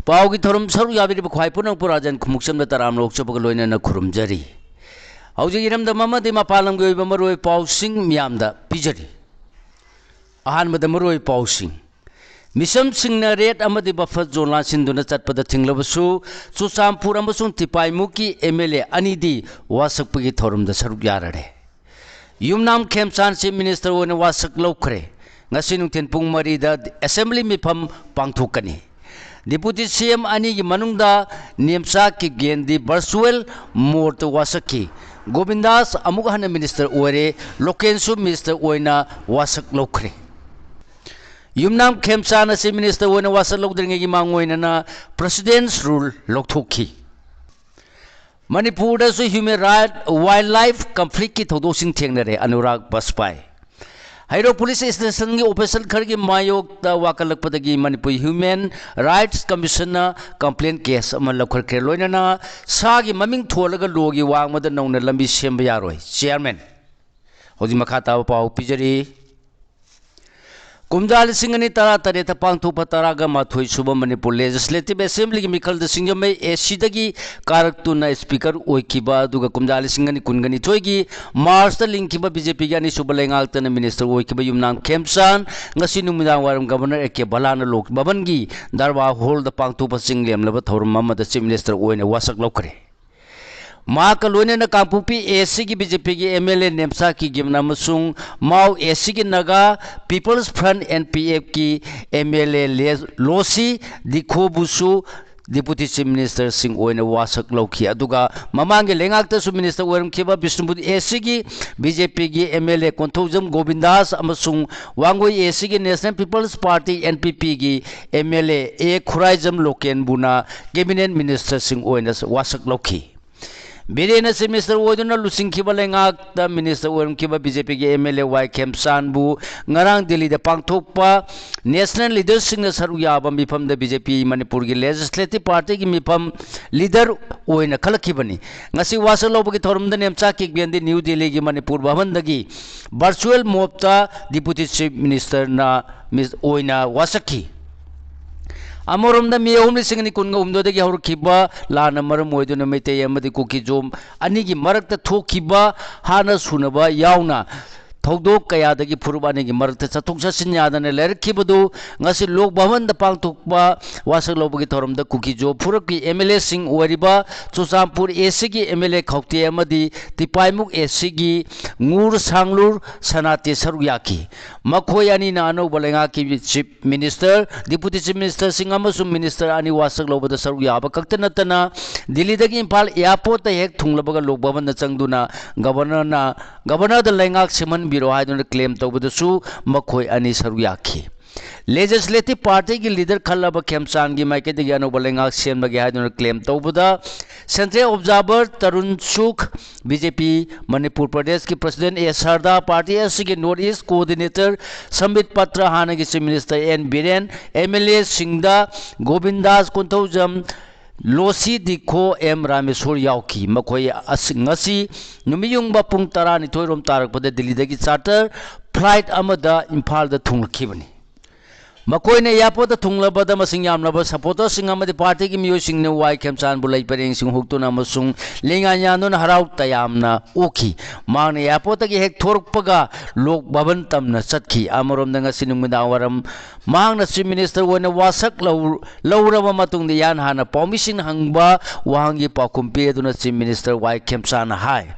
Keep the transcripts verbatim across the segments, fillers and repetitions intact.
ꯄꯥꯎꯒꯤ ꯊꯧꯔꯝ ꯁꯔꯨꯛ ꯌꯥꯕꯤꯔꯤꯕ ꯈ꯭ꯋꯥꯏ ꯄꯨꯝꯅꯃꯛꯄꯨ ꯔꯥꯖꯦꯟ ꯈꯨꯃꯨꯛꯆꯝꯗ ꯇꯔꯥꯝꯅ ꯑꯣꯛꯆꯕꯒ ꯂꯣꯏꯅꯅ ꯈꯨꯔꯨꯝꯖꯔꯤ꯫ ꯍꯧꯖꯤꯛ ꯏꯔꯝꯗꯝ ꯑꯃꯗꯤ ꯃꯄꯥꯟ ꯂꯝꯒꯤ ꯑꯣꯏꯕ ꯃꯔꯨꯑꯣꯏꯕ ꯄꯥꯎꯁꯤꯡ ꯃꯤꯌꯥꯝꯗ ꯄꯤꯖꯔꯤ꯫ ꯑꯍꯥꯟꯕꯗ ꯃꯔꯨꯑꯣꯏꯕ ꯄꯥꯎꯁꯤꯡ꯫ ꯃꯤꯆꯝꯁꯤꯡꯅ ꯔꯦꯗ ꯑꯃꯗꯤ ꯕꯐꯔ ꯖꯣꯟ ꯂꯥꯟꯁꯤꯟꯗꯨꯅ ꯆꯠꯄꯗ ꯊꯤꯡꯂꯕꯁꯨ, ꯆꯨꯔꯆꯥꯟꯄꯨꯔ ꯑꯃꯁꯨꯡ ꯇꯤꯄꯥꯏꯃꯨꯛꯀꯤ ꯑꯦꯝ ꯑꯦꯜ ꯑꯦ ꯑꯅꯤꯗꯤ ꯋꯥꯁꯛꯄꯒꯤ ꯊꯧꯔꯝꯗ ꯁꯔꯨꯛ ꯌꯥꯔꯔꯦ꯫ ꯌꯨꯝꯅꯥꯝ ꯈꯦꯝꯆꯥꯟ ꯆꯤꯐ ꯃꯤꯅꯤꯁꯇꯔ ꯑꯣꯏꯅ ꯋꯥꯁꯛ ꯂꯧꯈ꯭ꯔꯦ꯫ ꯉꯁꯤ ꯅꯨꯡꯊꯤꯜ ꯄꯨꯡ ꯃꯔꯤꯗ ꯑꯦꯁꯦꯝꯕ꯭ꯂꯤ ꯃꯤꯐꯝ ꯄꯥꯡꯊꯣꯛꯀꯅꯤ꯫ ꯗꯤꯄꯨꯇꯤ ꯁꯤ ꯑꯦꯝ ꯑꯅꯤꯒꯤ ꯃꯅꯨꯡꯗ ꯅꯦꯝꯆꯥ ꯀꯤꯞꯒꯦꯟꯗꯤ ꯚꯔꯆꯨꯋꯦꯜ ꯃꯣꯗꯇ ꯋꯥꯁꯛꯈꯤ꯫ ꯒꯣꯕꯤꯟꯗꯥꯁ ꯑꯃꯨꯛ ꯍꯟꯅ ꯃꯤꯅꯤꯁꯇꯔ ꯑꯣꯏꯔꯦ, ꯂꯣꯀꯦꯟꯁꯨ ꯃꯤꯅꯤꯁꯇꯔ ꯑꯣꯏꯅ ꯋꯥꯁꯛ ꯂꯧꯈ꯭ꯔꯦ꯫ ꯌꯨꯝꯅꯥꯝ ꯈꯦꯝꯆꯥꯟ ꯑꯁꯤ ꯃꯤꯅꯤꯁꯇꯔ ꯑꯣꯏꯅ ꯋꯥꯁꯛ ꯂꯧꯗ꯭ꯔꯤꯉꯩꯒꯤ ꯃꯥꯡꯑꯣꯏꯅꯅ ꯄ꯭ꯔꯦꯁꯤꯗꯦꯟꯁ ꯔꯨꯜ ꯂꯧꯊꯣꯛꯈꯤ꯫ ꯃꯅꯤꯄꯨꯔꯗꯁꯨ ꯍ꯭ꯌꯨꯃꯦꯟ ꯔꯥꯏꯠ ꯋꯥꯏꯜ ꯂꯥꯏꯐ ꯀꯟꯐ꯭ꯂꯤꯛꯀꯤ ꯊꯧꯗꯣꯛꯁꯤꯡ ꯊꯦꯡꯅꯔꯦ, ꯑꯅꯨꯔꯥꯒ ꯕꯥꯖꯄꯥꯏ꯫ ꯍꯩꯔꯣꯛ ꯄꯨꯂꯤꯁ ꯁ꯭ꯇꯦꯁꯟꯒꯤ ꯑꯣꯐꯤꯁꯔ ꯈꯔꯒꯤ ꯃꯥꯌꯣꯛꯇ ꯋꯥꯀꯠꯂꯛꯄꯗꯒꯤ ꯃꯅꯤꯄꯨꯔ ꯍ꯭ꯌꯨꯃꯦꯟ ꯔꯥꯏꯠꯁ ꯀꯃꯤꯁꯟꯅ ꯀꯝꯄ꯭ꯂꯦꯟ ꯀꯦꯁ ꯑꯃ ꯂꯧꯈꯠꯈ꯭ꯔꯦ꯫ ꯂꯣꯏꯅꯅ ꯁꯥꯒꯤ ꯃꯃꯤꯡ ꯊꯣꯜꯂꯒ ꯂꯣꯒꯤ ꯋꯥꯡꯃꯗ ꯅꯧꯅ ꯂꯝꯕꯤ ꯁꯦꯝꯕ ꯌꯥꯔꯣꯏ꯫ ꯆꯤꯌꯥꯔꯃꯦꯟ꯫ ꯍꯧꯖꯤꯛ ꯃꯈꯥ ꯇꯥꯕ ꯄꯥꯎ ꯄꯤꯖꯔꯤ꯫ ꯀꯨꯝꯖꯥ ꯂꯤꯁꯤꯡ ꯑꯅꯤ ꯇꯔꯥ ꯇꯔꯦꯠꯇ ꯄꯥꯡꯊꯣꯛꯄ ꯇꯔꯥꯒ ꯃꯥꯊꯣꯏ ꯁꯨꯕ ꯃꯅꯤꯄꯨꯔ ꯂꯦꯖꯤꯁꯂꯦꯇꯤꯚ ꯑꯦꯁꯦꯝꯕ꯭ꯂꯤꯒꯤ ꯃꯤꯈꯜꯗ ꯁꯤꯡꯖꯃꯩ ꯑꯦ ꯁꯤꯗꯒꯤ ꯀꯥꯔꯛꯇꯨꯅ ꯁ꯭ꯄꯤꯀꯔ ꯑꯣꯏꯈꯤꯕ, ꯑꯗꯨꯒ ꯀꯨꯝꯖꯥ ꯂꯤꯁꯤꯡ ꯑꯅꯤ ꯀꯨꯟꯒ ꯅꯤꯊꯣꯏꯒꯤ ꯃꯥꯔꯆꯇ ꯂꯤꯡꯈꯤꯕ ꯕꯤ ꯖꯦ ꯄꯤꯒꯤ ꯑꯅꯤꯁꯨꯕ ꯂꯩꯉꯥꯛꯇꯅ ꯃꯤꯅꯤꯁꯇꯔ ꯑꯣꯏꯈꯤꯕ ꯌꯨꯝꯅꯥꯝ ꯈꯦꯝꯆꯥꯟ ꯉꯁꯤ ꯅꯨꯃꯤꯗꯥꯡ ꯋꯥꯏꯔꯝ ꯒꯚꯔꯅꯔ ꯑꯦ ꯀꯦ ꯕꯂꯥꯅ ꯂꯣꯛ ꯚꯕꯟꯒꯤ ꯗꯔꯕꯥꯔ ꯍꯣꯜꯗ ꯄꯥꯡꯊꯣꯛꯄ ꯆꯤꯡꯂꯦꯝꯂꯕ ꯊꯧꯔꯝ ꯑꯃꯗ ꯆꯤꯐ ꯃꯤꯅꯤꯁꯇꯔ ꯑꯣꯏꯅ ꯋꯥꯁꯛ ꯂꯧꯈ꯭ꯔꯦ꯫ ꯃꯍꯥꯛꯀ ꯂꯣꯏꯅꯅ ꯀꯥꯡꯄꯣꯛꯄꯤ ꯑꯦ ꯁꯤꯒꯤ ꯕꯤ ꯖꯦ ꯄꯤꯒꯤ M L A Nemcha Kipgen ꯑꯃꯁꯨꯡ ꯃꯥꯎ ꯑꯦ ꯁꯤꯒꯤ Naga peoples front, N P ꯑꯦꯐꯀꯤ ꯑꯦꯝ ꯑꯦꯜ ꯑꯦ ꯂꯦ-, ꯂꯣꯁꯤ ꯗꯤꯈꯣꯕꯨꯁꯨ ꯗꯤꯄꯨꯇꯤ ꯆꯤꯐ ꯃꯤꯅꯤꯁꯇꯔꯁꯤꯡ ꯑꯣꯏꯅ ꯋꯥꯁꯛ ꯂꯧꯈꯤ꯫ ꯑꯗꯨꯒ ꯃꯃꯥꯡꯒꯤ ꯂꯩꯉꯥꯛꯇꯁꯨ ꯃꯤꯅꯤꯁꯇꯔ ꯑꯣꯏꯔꯝꯈꯤꯕ ꯕꯤꯁꯅꯨꯄꯨꯔ ꯑꯦ ꯁꯤꯒꯤ ꯕꯤ ꯖꯦ ꯄꯤꯒꯤ M L A Konthoujam Govindas ꯑꯃꯁꯨꯡ ꯋꯥꯡꯒꯣꯏ ꯑꯦ ꯁꯤꯒꯤ national peoples party, N P ꯄꯤꯒꯤ M L A A Khuraijam ꯂꯣꯀꯦꯟꯕꯨꯅ ꯀꯦꯕꯤꯅꯦꯠ ꯃꯤꯅꯤꯁꯇꯔꯁꯤꯡ ꯑꯣꯏꯅ ꯋꯥꯁꯛ ꯂꯧꯈꯤ꯫ ꯕꯤꯔꯦꯟꯅ ꯆꯤꯐ ꯃꯤꯅꯤꯁꯇꯔ ꯑꯣꯏꯗꯨꯅ ꯂꯨꯆꯤꯡꯈꯤꯕ ꯂꯩꯉꯥꯛꯇ ꯃꯤꯅꯤꯁꯇꯔ ꯑꯣꯏꯔꯝꯈꯤꯕ ꯕꯤ ꯖꯦ ꯄꯤꯒꯤ ꯑꯦꯝ ꯑꯦꯜ ꯑꯦ ꯋꯥꯏ ꯈꯦꯝꯆꯥꯟꯕꯨ ꯉꯔꯥꯡ ꯗꯤꯜꯂꯤꯗ ꯄꯥꯡꯊꯣꯛꯄ ꯅꯦꯁꯅꯦꯜ ꯂꯤꯗꯔꯁꯤꯡꯅ ꯁꯔꯨꯛ ꯌꯥꯕ ꯃꯤꯐꯝꯗ ꯕꯤ ꯖꯦ ꯄꯤ ꯃꯅꯤꯄꯨꯔꯒꯤ ꯂꯦꯖꯤꯁꯂꯦꯇꯤꯚ ꯄꯥꯔꯇꯤꯒꯤ ꯃꯤꯐꯝ ꯂꯤꯗꯔ ꯑꯣꯏꯅ ꯈꯜꯂꯛꯈꯤꯕꯅꯤ꯫ ꯉꯁꯤ ꯋꯥꯁꯛ ꯂꯧꯕꯒꯤ ꯊꯧꯔꯝꯗ ꯅꯦꯝꯆꯥ ꯀꯤꯛꯕꯦꯟꯗꯤ ꯅ꯭ꯌꯨ ꯗꯤꯜꯂꯤꯒꯤ ꯃꯅꯤꯄꯨꯔ ꯚꯕꯟꯗꯒꯤ ꯚꯔꯆꯨꯋꯦꯜ ꯃꯣꯗꯇ ꯗꯤꯄꯨꯇꯤ ꯆꯤꯐ ꯃꯤꯅꯤꯁꯇꯔꯅ ꯃꯤꯁ ꯑꯣꯏꯅ ꯋꯥꯁꯛꯈꯤ꯫ ꯑꯃꯔꯣꯝꯗ ꯃꯦ ꯑꯍꯨꯝ ꯂꯤꯁꯤꯡ ꯑꯅꯤ ꯀꯨꯟꯒ ꯍꯨꯝꯗꯣꯏꯗꯒꯤ ꯍꯧꯔꯛꯈꯤꯕ ꯂꯥꯟꯅ ꯃꯔꯝ ꯑꯣꯏꯗꯨꯅ ꯃꯩꯇꯩ ꯑꯃꯗꯤ ꯀꯨꯀꯤꯖꯣꯝ ꯑꯅꯤꯒꯤ ꯃꯔꯛꯇ ꯊꯣꯛꯈꯤꯕ ꯍꯥꯠꯅ ꯁꯨꯅꯕ ꯌꯥꯎꯅ ꯊꯧꯗꯣꯛ ꯀꯌꯥꯗꯒꯤ ꯐꯨꯔꯨꯞ ꯑꯅꯤꯒꯤ ꯃꯔꯛꯇ ꯆꯠꯊꯣꯛ ꯆꯠꯁꯤꯟ ꯌꯥꯗꯅ ꯂꯩꯔꯛꯈꯤꯕꯗꯨ ꯉꯁꯤ ꯂꯣꯛ ꯚꯕꯟꯗ ꯄꯥꯡꯊꯣꯛꯄ ꯋꯥꯁꯛ ꯂꯧꯕꯒꯤ ꯊꯧꯔꯝꯗ ꯀꯨꯀꯤꯖꯣꯝ ꯐꯨꯔꯨꯞꯀꯤ ꯑꯦꯝ ꯑꯦꯜ ꯑꯦꯁꯤꯡ ꯑꯣꯏꯔꯤꯕ ꯆꯨꯔꯆꯥꯟꯄꯨꯔ ꯑꯦ ꯁꯤꯒꯤ ꯑꯦꯝ ꯑꯦꯜ ꯑꯦ ꯈꯧꯇꯦ ꯑꯃꯗꯤ ꯇꯤꯄꯥꯏꯃꯨꯛ ꯑꯦ ꯁꯤꯒꯤ ꯉꯨꯔ ꯁꯥꯡꯂꯨꯔ ꯁꯅꯥꯇꯦ ꯁꯔꯨꯛ ꯌꯥꯈꯤ꯫ ꯃꯈꯣꯏ ꯑꯅꯤꯅ ꯑꯅꯧꯕ ꯂꯩꯉꯥꯛꯀꯤ ꯆꯤꯐ ꯃꯤꯅꯤꯁꯇꯔ, ꯗꯤꯄꯨꯇꯤ ꯆꯤꯐ ꯃꯤꯅꯤꯁꯇꯔꯁꯤꯡ ꯑꯃꯁꯨꯡ ꯃꯤꯅꯤꯁꯇꯔ ꯑꯅꯤ ꯋꯥꯁꯛ ꯂꯧꯕꯗ ꯁꯔꯨꯛ ꯌꯥꯕ ꯈꯛꯇ ꯅꯠꯇꯅ ꯗꯤꯜꯂꯤꯗꯒꯤ ꯏꯝꯐꯥꯜ ꯑꯦꯌꯥꯔꯄꯣꯔꯠꯇ ꯍꯦꯛ ꯊꯨꯡꯂꯕꯒ ꯂꯣꯛ ꯚꯕꯟꯗ ꯆꯪꯗꯨꯅ ꯒꯕꯔꯅꯔꯅ, ꯒꯕꯔꯅꯔꯗ ꯂꯩꯉꯥꯛ ꯁꯦꯝꯍꯟꯕꯤꯔꯣ ꯍꯥꯏꯗꯨꯅ ꯀ꯭ꯂꯦꯝ ꯇꯧꯕꯗꯁꯨ ꯃꯈꯣꯏ ꯑꯅꯤ ꯁꯔꯨꯛ ꯌꯥꯈꯤ꯫ ꯂꯦꯖꯤꯁꯂꯦꯇꯤꯚ ꯄꯥꯔꯇꯤꯒꯤ ꯂꯤꯗꯔ ꯈꯜꯂꯕ ꯈꯦꯝꯆꯥꯟꯒꯤ ꯃꯥꯏꯀꯩꯗꯒꯤ ꯑꯅꯧꯕ ꯂꯩꯉꯥꯛ ꯁꯦꯝꯂꯒꯦ ꯍꯥꯏꯗꯨꯅ ꯀ꯭ꯂꯦꯝ ꯇꯧꯕꯗ central observer Tarun Chugh, B J P Manipur ꯄ꯭ꯔꯗꯦꯁꯀꯤ ꯄ꯭ꯔꯁꯤꯗꯦꯟ ꯑꯦ ꯁꯔꯗꯥ, ꯄꯥꯔꯇꯤ ꯑꯁꯤꯒꯤ north east coordinator Sambit Patra, ꯍꯥꯟꯅꯒꯤ chief minister N Biren, M L ꯑꯦꯁꯤꯡꯗ ꯒꯣꯕꯤꯟꯗꯥꯁ ꯀꯣꯟꯊꯧꯖꯝ, ꯂꯣꯁꯤ ꯗꯤꯈꯣ, ꯑꯦꯝ ꯔꯥꯃꯦꯁꯣꯔ ꯌꯥꯎꯈꯤ꯫ ꯃꯈꯣꯏ ꯑꯁꯤ ꯉꯁꯤ ꯅꯨꯃꯤꯠ ꯌꯨꯡꯕ ꯄꯨꯡ ꯇꯔꯥꯅꯤꯊꯣꯏ ꯔꯣꯝ ꯇꯥꯔꯛꯄꯗ ꯗꯤꯜꯂꯤꯗꯒꯤ ꯆꯥꯔꯇꯔ ꯐ꯭ꯂꯥꯏꯠ ꯑꯃꯗ ꯏꯝꯐꯥꯜꯗ ꯊꯨꯡꯂꯛꯈꯤꯕꯅꯤ꯫ ꯃꯈꯣꯏꯅ ꯑꯦꯌꯥꯔꯄꯣꯔꯠꯇ ꯊꯨꯡꯂꯕꯗ ꯃꯁꯤꯡ ꯌꯥꯝꯂꯕ ꯁꯄꯣꯔꯇꯔꯁꯤꯡ ꯑꯃꯗꯤ ꯄꯥꯔꯇꯤꯒꯤ ꯃꯤꯑꯣꯏꯁꯤꯡꯅ ꯋꯥꯏ ꯈꯦꯝꯆꯥꯟꯕꯨ ꯂꯩ ꯄꯔꯦꯡꯁꯤꯡ ꯍꯨꯛꯇꯨꯅ ꯑꯃꯁꯨꯡ ꯂꯦꯡꯌꯥꯟ ꯌꯥꯟꯗꯨꯅ ꯍꯔꯥꯎ ꯇꯌꯥꯝꯅ ꯑꯣꯛꯈꯤ꯫ ꯃꯍꯥꯛꯅ ꯑꯦꯌꯥꯔꯄꯣꯔꯠꯇꯒꯤ ꯍꯦꯛ ꯊꯣꯔꯛꯄꯒ ꯂꯣꯛ ꯚꯕꯟ ꯇꯝꯅ ꯆꯠꯈꯤ꯫ ꯑꯃꯔꯣꯝꯗ ꯉꯁꯤ ꯅꯨꯃꯤꯗꯥꯡ ꯋꯥꯏꯔꯝ ꯃꯍꯥꯛꯅ ꯆꯤꯐ ꯃꯤꯅꯤꯁꯇꯔ ꯑꯣꯏꯅ ꯋꯥꯁꯛ ꯂꯧ-, ꯂꯧꯔꯕ ꯃꯇꯨꯡꯗ ꯏꯍꯥꯟ ꯍꯥꯟꯅ ꯄꯥꯎꯃꯤꯁꯤꯡꯅ ꯍꯪꯕ ꯋꯥꯍꯪꯒꯤ ꯄꯥꯎꯈꯨꯝ ꯄꯤꯔꯗꯨꯅ ꯆꯤꯐ ꯃꯤꯅꯤꯁꯇꯔ ꯋꯥꯏ ꯈꯦꯝꯆꯥꯟꯅ ꯍꯥꯏ,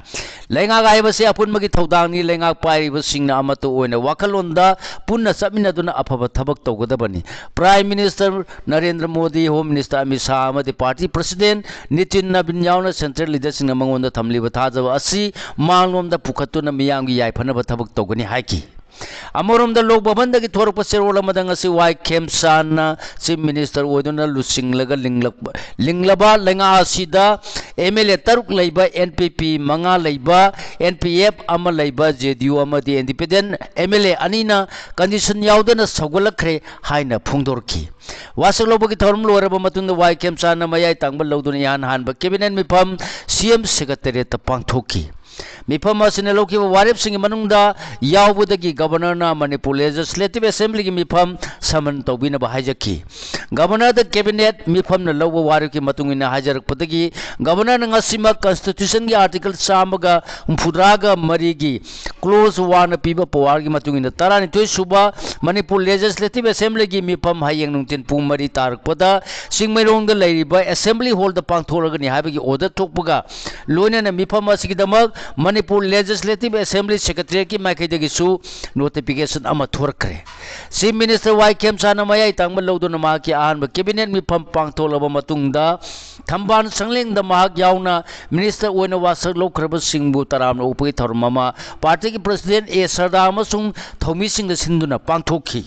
ꯂꯩꯉꯥꯛ ꯍꯥꯏꯕꯁꯤ ꯑꯄꯨꯟꯕꯒꯤ ꯊꯧꯗꯥꯡꯅꯤ꯫ ꯂꯩꯉꯥꯛ ꯄꯥꯏꯔꯤꯕꯁꯤꯡꯅ ꯑꯃꯠꯇ ꯑꯣꯏꯅ ꯋꯥꯈꯜꯂꯣꯟꯗ ꯄꯨꯟꯅ ꯆꯠꯃꯤꯟꯅꯗꯨꯅ ꯑꯐꯕ ꯊꯕꯛ ꯇꯧꯒꯗꯕꯅꯤ꯫ Prime minister Narendra Modi, home minister Amit Shah ꯑꯃꯗꯤ ꯄꯥꯔꯇꯤ ꯄ꯭ꯔꯁꯤꯗꯦꯟ ꯅꯤꯇꯤꯟ ꯅꯕꯤꯟ ꯌꯥꯎꯅ ꯁꯦꯟꯇ꯭ꯔꯦꯜ ꯂꯤꯗꯔꯁꯤꯡꯅ ꯃꯉꯣꯟꯗ ꯊꯝꯂꯤꯕ ꯊꯥꯖꯕ ꯑꯁꯤ ꯃꯥꯡꯂꯣꯝꯗ ꯄꯨꯈꯠꯇꯨꯅ ꯃꯤꯌꯥꯝꯒꯤ ꯌꯥꯏꯐꯅꯕ ꯊꯕꯛ ꯇꯧꯒꯅꯤ ꯍꯥꯏꯈꯤ꯫ ꯑꯃꯔꯣꯝꯗ ꯂꯣꯛ ꯚꯕꯟꯗꯒꯤ ꯊꯣꯔꯛꯄ ꯆꯦꯔꯣꯜ ꯑꯃꯗ ꯉꯁꯤ ꯋꯥꯏ ꯈꯦꯝꯆꯥꯟꯅ ꯆꯤꯐ ꯃꯤꯅꯤꯁꯇꯔ ꯑꯣꯏꯗꯨꯅ ꯂꯨꯆꯤꯡꯂꯒ ꯂꯤꯡꯂꯛꯄ, ꯂꯤꯡꯂꯕ ꯂꯩꯉꯥꯛ ꯑꯁꯤꯗ ꯑꯦꯝ ꯑꯦꯜ ꯑꯦ ꯇꯔꯨꯛ ꯂꯩꯕ, ꯑꯦꯟ ꯄꯤ ꯄꯤ ꯃꯉꯥ ꯂꯩꯕ, ꯑꯦꯟ ꯄꯤ ꯑꯦꯐ ꯑꯃ ꯂꯩꯕ, ꯖꯦ ꯗꯤ ꯌꯨ ꯑꯃꯗꯤ ꯏꯟꯗꯤꯄꯦꯟꯗꯦꯟ ꯑꯦꯝ ꯑꯦꯜ ꯑꯦ ꯑꯅꯤꯅ ꯀꯟꯗꯤꯁꯟ ꯌꯥꯎꯗꯅ ꯁꯧꯒꯠꯂꯛꯈ꯭ꯔꯦ ꯍꯥꯏꯅ ꯐꯣꯡꯗꯣꯔꯛꯈꯤ꯫ ꯋꯥꯁꯛ ꯂꯧꯕꯒꯤ ꯊꯧꯔꯝ ꯂꯣꯏꯔꯕ ꯃꯇꯨꯡꯗ ꯋꯥꯏ ꯈꯦꯝꯆꯥꯟꯅ ꯃꯌꯥꯏ ꯇꯥꯡꯕ ꯂꯧꯗꯨꯅ ꯏꯍꯥꯟ ꯍꯥꯟꯕ ꯀꯦꯕꯤꯅꯦꯠ ꯃꯤꯐꯝ ꯁꯤ ꯑꯦꯝ ꯁꯦꯀ꯭ꯔꯦꯇꯔꯤꯌꯦꯠꯇ ꯄꯥꯡꯊꯣꯛꯈꯤ꯫ ꯃꯤꯐꯝ ꯑꯁꯤꯅ ꯂꯧꯈꯤꯕ ꯋꯥꯔꯦꯞꯁꯤꯡꯒꯤ ꯃꯅꯨꯡꯗ ꯌꯥꯎꯕꯗꯒꯤ Governor ꯅ Manipur Legislative Assembly ꯒꯤ ꯃꯤꯐꯝ summon ꯇꯧꯕꯤꯅꯕ ꯍꯥꯏꯖꯈꯤ꯫ Governor ꯗ Cabinet ꯃꯤꯐꯝꯅ ꯂꯧꯕ ꯋꯥꯔꯦꯞꯀꯤ ꯃꯇꯨꯡ ꯏꯟꯅ ꯍꯥꯏꯖꯔꯛꯄꯗꯒꯤ, Governor ꯅ ꯉꯁꯤꯃꯛ Constitution ꯒꯤ Article ꯆꯥꯝꯃꯒ ꯍꯨꯝꯐꯨꯇꯔꯥꯒ ꯃꯔꯤꯒꯤ Clause ꯋꯥꯟ ꯅ ꯄꯤꯕ power ꯒꯤ ꯃꯇꯨꯡ ꯏꯟꯅ ꯇꯔꯥꯅꯤꯊꯣꯏ ꯁꯨꯕ Manipur Legislative Assembly ꯒꯤ ꯃꯤꯐꯝ ꯍꯌꯦꯡ ꯅꯨꯡꯊꯤꯜ ꯄꯨꯡ ꯃꯔꯤ ꯇꯥꯔꯛꯄꯗ ꯆꯤꯡꯃꯩꯔꯣꯡꯗ ꯂꯩꯔꯤꯕ Assembly Hall ꯗ ꯄꯥꯡꯊꯣꯛꯂꯒꯅꯤ ꯍꯥꯏꯕꯒꯤ order ꯊꯣꯛꯄꯒ ꯂꯣꯏꯅꯅ ꯃꯤꯐꯝ ꯑꯁꯤꯒꯤꯗꯃꯛ Manipur Legislative Assembly Secretariat ꯀꯤ ꯃꯥꯏꯀꯩꯗꯒꯤꯁꯨ notification ꯑꯃ ꯊꯣꯔꯛꯈ꯭ꯔꯦ꯫ Chief Minister ꯋꯥꯏ ꯈꯦꯝꯆꯥꯟꯅ ꯃꯌꯥꯏ ꯇꯥꯡꯕ ꯂꯧꯗꯨꯅ ꯃꯍꯥꯛꯀꯤ ꯑꯍꯥꯟꯕ Cabinet ꯃꯤꯐꯝ ꯄꯥꯡꯊꯣꯛꯂꯕ ꯃꯇꯨꯡꯗ ꯊꯝꯕꯥꯜ ꯁꯪꯂꯦꯟꯗ ꯃꯍꯥꯛ ꯌꯥꯎꯅ Minister ꯑꯣꯏꯅ ꯋꯥꯁꯛ ꯂꯧꯈ꯭ꯔꯕꯁꯤꯡꯕꯨ ꯇꯔꯥꯝꯅ ꯑꯣꯛꯄꯒꯤ ꯊꯧꯔꯝ ꯑꯃ party ꯒꯤ President ꯑꯦ ꯁꯔꯗꯥ ꯑꯃꯁꯨꯡ ꯊꯧꯃꯤꯁꯤꯡꯗ ꯁꯤꯟꯗꯨꯅ ꯄꯥꯡꯊꯣꯛꯈꯤ꯫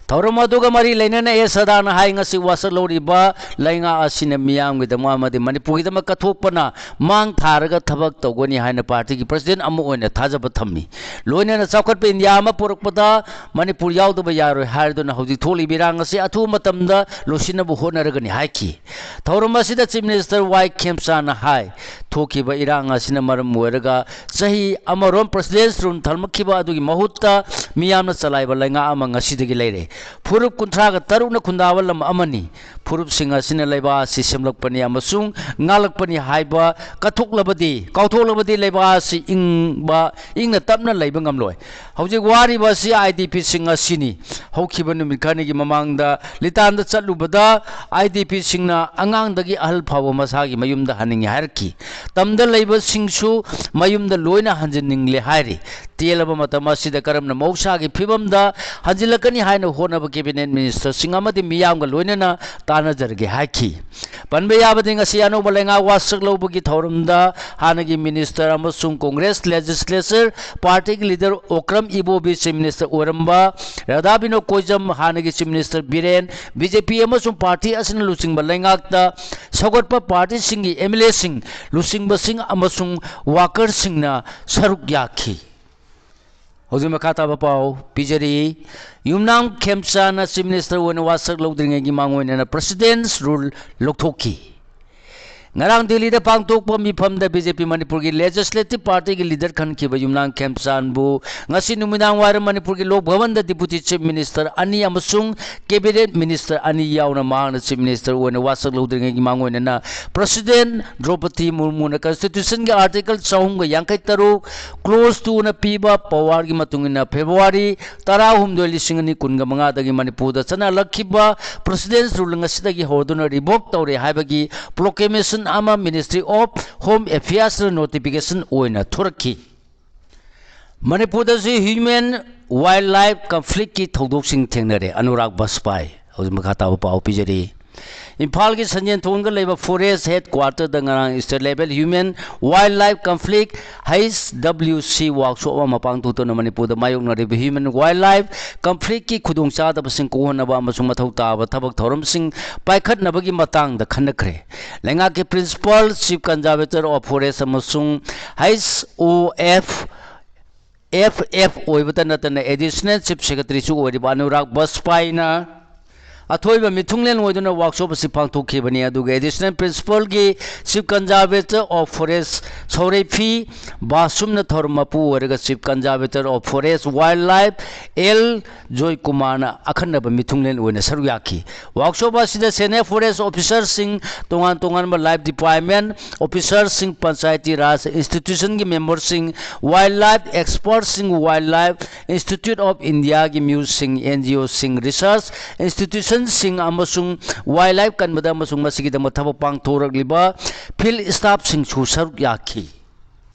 ꯊꯧꯔꯝ ꯑꯗꯨꯒ ꯃꯔꯤ ꯂꯩꯅꯅ ꯑꯦ ꯁꯔꯗꯥꯅ ꯍꯥꯏ, ꯉꯁꯤ ꯋꯥꯁꯛ ꯂꯧꯔꯤꯕ ꯂꯩꯉꯥꯛ ꯑꯁꯤꯅ ꯃꯤꯌꯥꯝꯒꯤꯗꯃꯛ ꯑꯃꯗꯤ ꯃꯅꯤꯄꯨꯔꯒꯤꯗꯃꯛ ꯀꯠꯊꯣꯛꯄꯅ ꯃꯥꯡ ꯊꯥꯔꯒ ꯊꯕꯛ ꯇꯧꯒꯅꯤ ꯍꯥꯏꯅ party ꯒꯤ President ꯑꯃ ꯑꯣꯏꯅ ꯊꯥꯖꯕ ꯊꯝꯃꯤ꯫ ꯂꯣꯏꯅꯅ ꯆꯥꯎꯈꯠꯄ ꯏꯟꯗꯤꯌꯥ ꯑꯃ ꯄꯨꯔꯛꯄꯗ ꯃꯅꯤꯄꯨꯔ ꯌꯥꯎꯗꯕ ꯌꯥꯔꯣꯏ ꯍꯥꯏꯔꯗꯨꯅ ꯍꯧꯖꯤꯛ ꯊꯣꯛꯂꯤꯕ ꯏꯔꯥꯡ ꯑꯁꯤ ꯑꯊꯨꯕ ꯃꯇꯝꯗ ꯂꯣꯏꯁꯤꯟꯅꯕ ꯍꯣꯠꯅꯔꯒꯅꯤ ꯍꯥꯏꯈꯤ꯫ ꯊꯧꯔꯝ ꯑꯁꯤꯗ Chief Minister ꯋꯥꯏ ꯈꯦꯝꯆꯥꯅ ꯍꯥꯏ, ꯊꯣꯛꯈꯤꯕ ꯏꯔꯥꯡ ꯑꯁꯤꯅ ꯃꯔꯝ ꯑꯣꯏꯔꯒ ꯆꯍꯤ ꯑꯃꯔꯣꯝ President's Rule ꯊꯝꯂꯛꯈꯤꯕ ꯑꯗꯨꯒꯤ ꯃꯍꯨꯠꯇ ꯃꯤꯌꯥꯝꯅ ꯆꯂꯥꯏꯕ ꯂꯩꯉꯥꯛ ꯑꯃ ꯉꯁꯤꯗꯒꯤ ꯂꯩꯔꯦ꯫ ꯐꯨꯔꯨꯞ ꯀꯨꯟꯊ꯭ꯔꯥꯒ ꯇꯔꯨꯛꯅ ꯈꯨꯟꯗꯥꯕ ꯂꯝ ꯑꯃꯅꯤ꯫ ꯐꯨꯔꯨꯞꯁꯤꯡ ꯑꯁꯤꯅ ꯂꯩꯕꯥꯛ ꯑꯁꯤ ꯁꯦꯝꯂꯛꯄꯅꯤ ꯑꯃꯁꯨꯡ ꯉꯥꯛꯂꯛꯄꯅꯤ ꯍꯥꯏꯕ ꯀꯠꯊꯣꯛꯂꯕꯗꯤ, ꯀꯥꯎꯊꯣꯛꯂꯕꯗꯤ ꯂꯩꯕꯥꯛ ꯑꯁꯤ ꯏꯪꯕ, ꯏꯪꯅ ꯇꯞꯅ ꯂꯩꯕ ꯉꯝꯂꯣꯏ꯫ ꯍꯧꯖꯤꯛ ꯋꯥꯔꯤꯕ ꯑꯁꯤ IDP ꯁꯤꯡ ꯑꯁꯤꯅꯤ꯫ ꯍꯧꯈꯤꯕ ꯅꯨꯃꯤꯠ ꯈꯔꯅꯤꯒꯤ ꯃꯃꯥꯡꯗ ꯂꯤꯇꯥꯟꯗ ꯆꯠꯂꯨꯕꯗ IDP ꯁꯤꯡꯅ ꯑꯉꯥꯡꯗꯒꯤ ꯑꯍꯜ ꯐꯥꯎꯕ ꯃꯁꯥꯒꯤ ꯃꯌꯨꯝꯗ ꯍꯟꯅꯤꯡꯉꯤ ꯍꯥꯏꯔꯛꯈꯤ꯫ ꯇꯝꯗ ꯂꯩꯕꯁꯤꯡꯁꯨ ꯃꯌꯨꯝꯗ ꯂꯣꯏꯅ ꯍꯟꯖꯤꯟꯅꯤꯡꯂꯦ ꯍꯥꯏꯔꯤ꯫ ꯇꯦꯜꯂꯕ ꯃꯇꯝ ꯑꯁꯤꯗ ꯀꯔꯝꯅ ꯃꯍꯧꯁꯥꯒꯤ ꯐꯤꯕꯝꯗ ꯍꯟꯖꯤꯜꯂꯛꯀꯅꯤ ꯍꯥꯏꯅ ꯍꯣꯠꯅꯕ Cabinet Minister ꯁꯤꯡ ꯑꯃꯗꯤ ꯃꯤꯌꯥꯝꯒ ꯂꯣꯏꯅꯅ ꯇꯥꯟꯅꯖꯔꯒꯦ ꯍꯥꯏꯈꯤ꯫ ꯄꯟꯕ ꯌꯥꯕꯗꯤ, ꯉꯁꯤ ꯑꯅꯧꯕ ꯂꯩꯉꯥꯛ ꯋꯥꯁꯛ ꯂꯧꯕꯒꯤ ꯊꯧꯔꯝꯗ ꯍꯥꯟꯅꯒꯤ Minister ꯑꯃꯁꯨꯡ Congress Legislature party ꯒꯤ leader ꯑꯣꯀ꯭ꯔꯝ ꯏꯕꯣꯕꯤ Chief Minister ꯑꯣꯏꯔꯝꯕ, ꯔꯥꯙꯥ ꯕꯤꯅꯣꯗ ꯀꯣꯏꯖꯝ ꯍꯥꯟꯅꯒꯤ Chief Minister ꯕꯤꯔꯦꯟ, BJP ꯑꯃꯁꯨꯡ party ꯑꯁꯤꯅ ꯂꯨꯆꯤꯡꯕ ꯂꯩꯉꯥꯛꯇ ꯁꯧꯒꯠꯄ party ꯁꯤꯡꯒꯤ MLA ꯁꯤꯡ, ꯂꯨꯆꯤꯡꯕꯁꯤꯡ ꯑꯃꯁꯨꯡ worker ꯁꯤꯡꯅ ꯁꯔꯨꯛ ꯌꯥꯈꯤ꯫ ꯍꯧꯖꯤꯛ ꯃꯈꯥ ꯇꯥꯕ ꯄꯥꯎ ꯄꯤꯖꯔꯤ꯫ ꯌꯨꯝꯅꯥꯝ ꯈꯦꯝꯆꯥꯅ Chief Minister ꯑꯣꯏꯅ ꯋꯥꯁꯛ ꯂꯧꯗ꯭ꯔꯤꯉꯩꯒꯤ ꯃꯥꯡꯑꯣꯏꯅꯅ President's Rule ꯂꯧꯊꯣꯛꯈꯤ꯫ ꯉꯔꯥꯡ ꯗꯤꯜꯂꯤꯗ ꯄꯥꯡꯊꯣꯛꯄ ꯃꯤꯐꯝꯗ ꯕꯤ ꯖꯦ ꯄꯤ ꯃꯅꯤꯄꯨꯔꯒꯤ Legislative Partyꯒꯤ leader ꯈꯟꯈꯤꯕ ꯌꯨꯝꯅꯥꯝ ꯈꯦꯝꯆꯥꯟꯕꯨ ꯉꯁꯤ ꯅꯨꯃꯤꯗꯥꯡ ꯋꯥꯏꯔꯝ ꯃꯅꯤꯄꯨꯔꯒꯤ ꯂꯣꯛ ꯚꯕꯟꯗ Deputy Chief Minister ꯑꯅꯤ ꯑꯃꯁꯨꯡ Cabinet Minister ꯑꯅꯤ ꯌꯥꯎꯅ ꯃꯍꯥꯛꯅ Chief Minister ꯑꯣꯏꯅ ꯋꯥꯁꯛ ꯂꯧꯗ꯭ꯔꯤꯉꯩꯒꯤ ꯃꯥꯡꯑꯣꯏꯅꯅ President ꯗ꯭ꯔꯧꯄꯗꯤ ꯃꯨꯔꯃꯨꯅ Constitutionꯒꯤ Article ꯆꯍꯨꯝꯒ ꯌꯥꯡꯈꯩ ꯇꯔꯨꯛ, Clause twoꯅ ꯄꯤꯕ powerꯒꯤ ꯃꯇꯨꯡ ꯏꯟꯅ February ꯇꯔꯥꯍꯨꯝꯗꯣꯏ, ꯂꯤꯁꯤꯡ ꯑꯅꯤ ꯀꯨꯟꯒ ꯃꯉꯥꯗꯒꯤ ꯃꯅꯤꯄꯨꯔꯗ ꯆꯠꯅꯍꯜꯂꯛꯈꯤꯕ President's Rule ꯉꯁꯤꯗꯒꯤ ꯍꯧꯗꯨꯅ revoke ꯇꯧꯔꯦ ꯍꯥꯏꯕꯒꯤ proclamation ꯑꯃ Ministry of Home Affairsꯅ notification ꯑꯣꯏꯅ ꯊꯣꯔꯛꯈꯤ꯫ ꯃꯅꯤꯄꯨꯔꯗꯁꯨ human wildlife conflictꯀꯤ ꯊꯧꯗꯣꯛꯁꯤꯡ ꯊꯦꯡꯅꯔꯦ꯫ ꯑꯅꯨꯔꯥꯒ ꯕꯥꯖꯄꯥꯏ ꯍꯧꯖꯤꯛ ꯃꯈꯥ ꯇꯥꯕ ꯄꯥꯎ ꯄꯤꯖꯔꯤ꯫ ꯏꯝꯐꯥꯜꯒꯤ ꯁꯟꯖꯦꯟꯊꯣꯡꯗ ꯂꯩꯕ forest headquarterꯗ ꯉꯔꯥꯡ state level human wildlife conflict, H W C workshop ꯑꯃ ꯄꯥꯡꯊꯣꯛꯇꯨꯅ ꯃꯅꯤꯄꯨꯔꯗ ꯃꯥꯌꯣꯛꯅꯔꯤꯕ human wildlife conflictꯀꯤ ꯈꯨꯗꯣꯡꯆꯥꯗꯕꯁꯤꯡ ꯀꯣꯛꯍꯟꯅꯕ ꯑꯃꯁꯨꯡ ꯃꯊꯧ ꯇꯥꯕ ꯊꯕꯛ ꯊꯧꯔꯝꯁꯤꯡ ꯄꯥꯏꯈꯠꯅꯕꯒꯤ ꯃꯇꯥꯡꯗ ꯈꯟꯅꯈ꯭ꯔꯦ꯫ ꯂꯩꯉꯥꯛꯀꯤ Principal Chief Conservator of Forest ꯑꯃꯁꯨꯡ H O F F F ꯑꯣꯏꯕꯇ ꯅꯠꯇꯅ Additional Chief Secretaryꯁꯨ ꯑꯣꯏꯔꯤꯕ ꯑꯅꯨꯔꯥꯒ ꯕꯥꯖꯄꯥꯏꯅ ꯑꯊꯣꯏꯕ ꯃꯤꯊꯨꯡꯂꯦꯟ ꯑꯣꯏꯗꯨꯅ workshop ꯑꯁꯤ ꯄꯥꯡꯊꯣꯛꯈꯤꯕꯅꯤ꯫ ꯑꯗꯨꯒ Additional Principalꯒꯤ Chief Conservator of Forest ꯁꯧꯔꯩꯐꯤ ꯕꯥꯁꯨꯝꯅ ꯊꯧꯔꯝ ꯃꯄꯨ ꯑꯣꯏꯔꯒ Chief Conservator of Forest Wildlife L ꯖꯣꯏꯀꯨꯃꯥꯔꯅ ꯑꯈꯟꯅꯕ ꯃꯤꯊꯨꯡꯂꯦꯟ ꯑꯣꯏꯅ ꯁꯔꯨꯛ ꯌꯥꯈꯤ꯫ Workshop ꯑꯁꯤꯗ senior forest officerꯁꯤꯡ, ꯇꯣꯉꯥꯟ ꯇꯣꯉꯥꯟꯕ life department officerꯁꯤꯡ, panchayati Raj institutionꯒꯤ memberꯁꯤꯡ, wildlife expertꯁꯤꯡ, Wildlife Institute of Indiaꯒꯤ ꯃꯤꯑꯣꯏꯁꯤꯡ, N G Oꯁꯤꯡ, research institutionꯁꯤꯡ ꯑꯃꯁꯨꯡ wildlife ꯀꯟꯕꯗ ꯑꯃꯁꯨꯡ ꯃꯁꯤꯒꯤꯗꯃꯛ ꯊꯕꯛ ꯄꯥꯡꯊꯣꯔꯛꯂꯤꯕ field staffꯁꯤꯡꯁꯨ ꯁꯔꯨꯛ ꯌꯥꯈꯤ꯫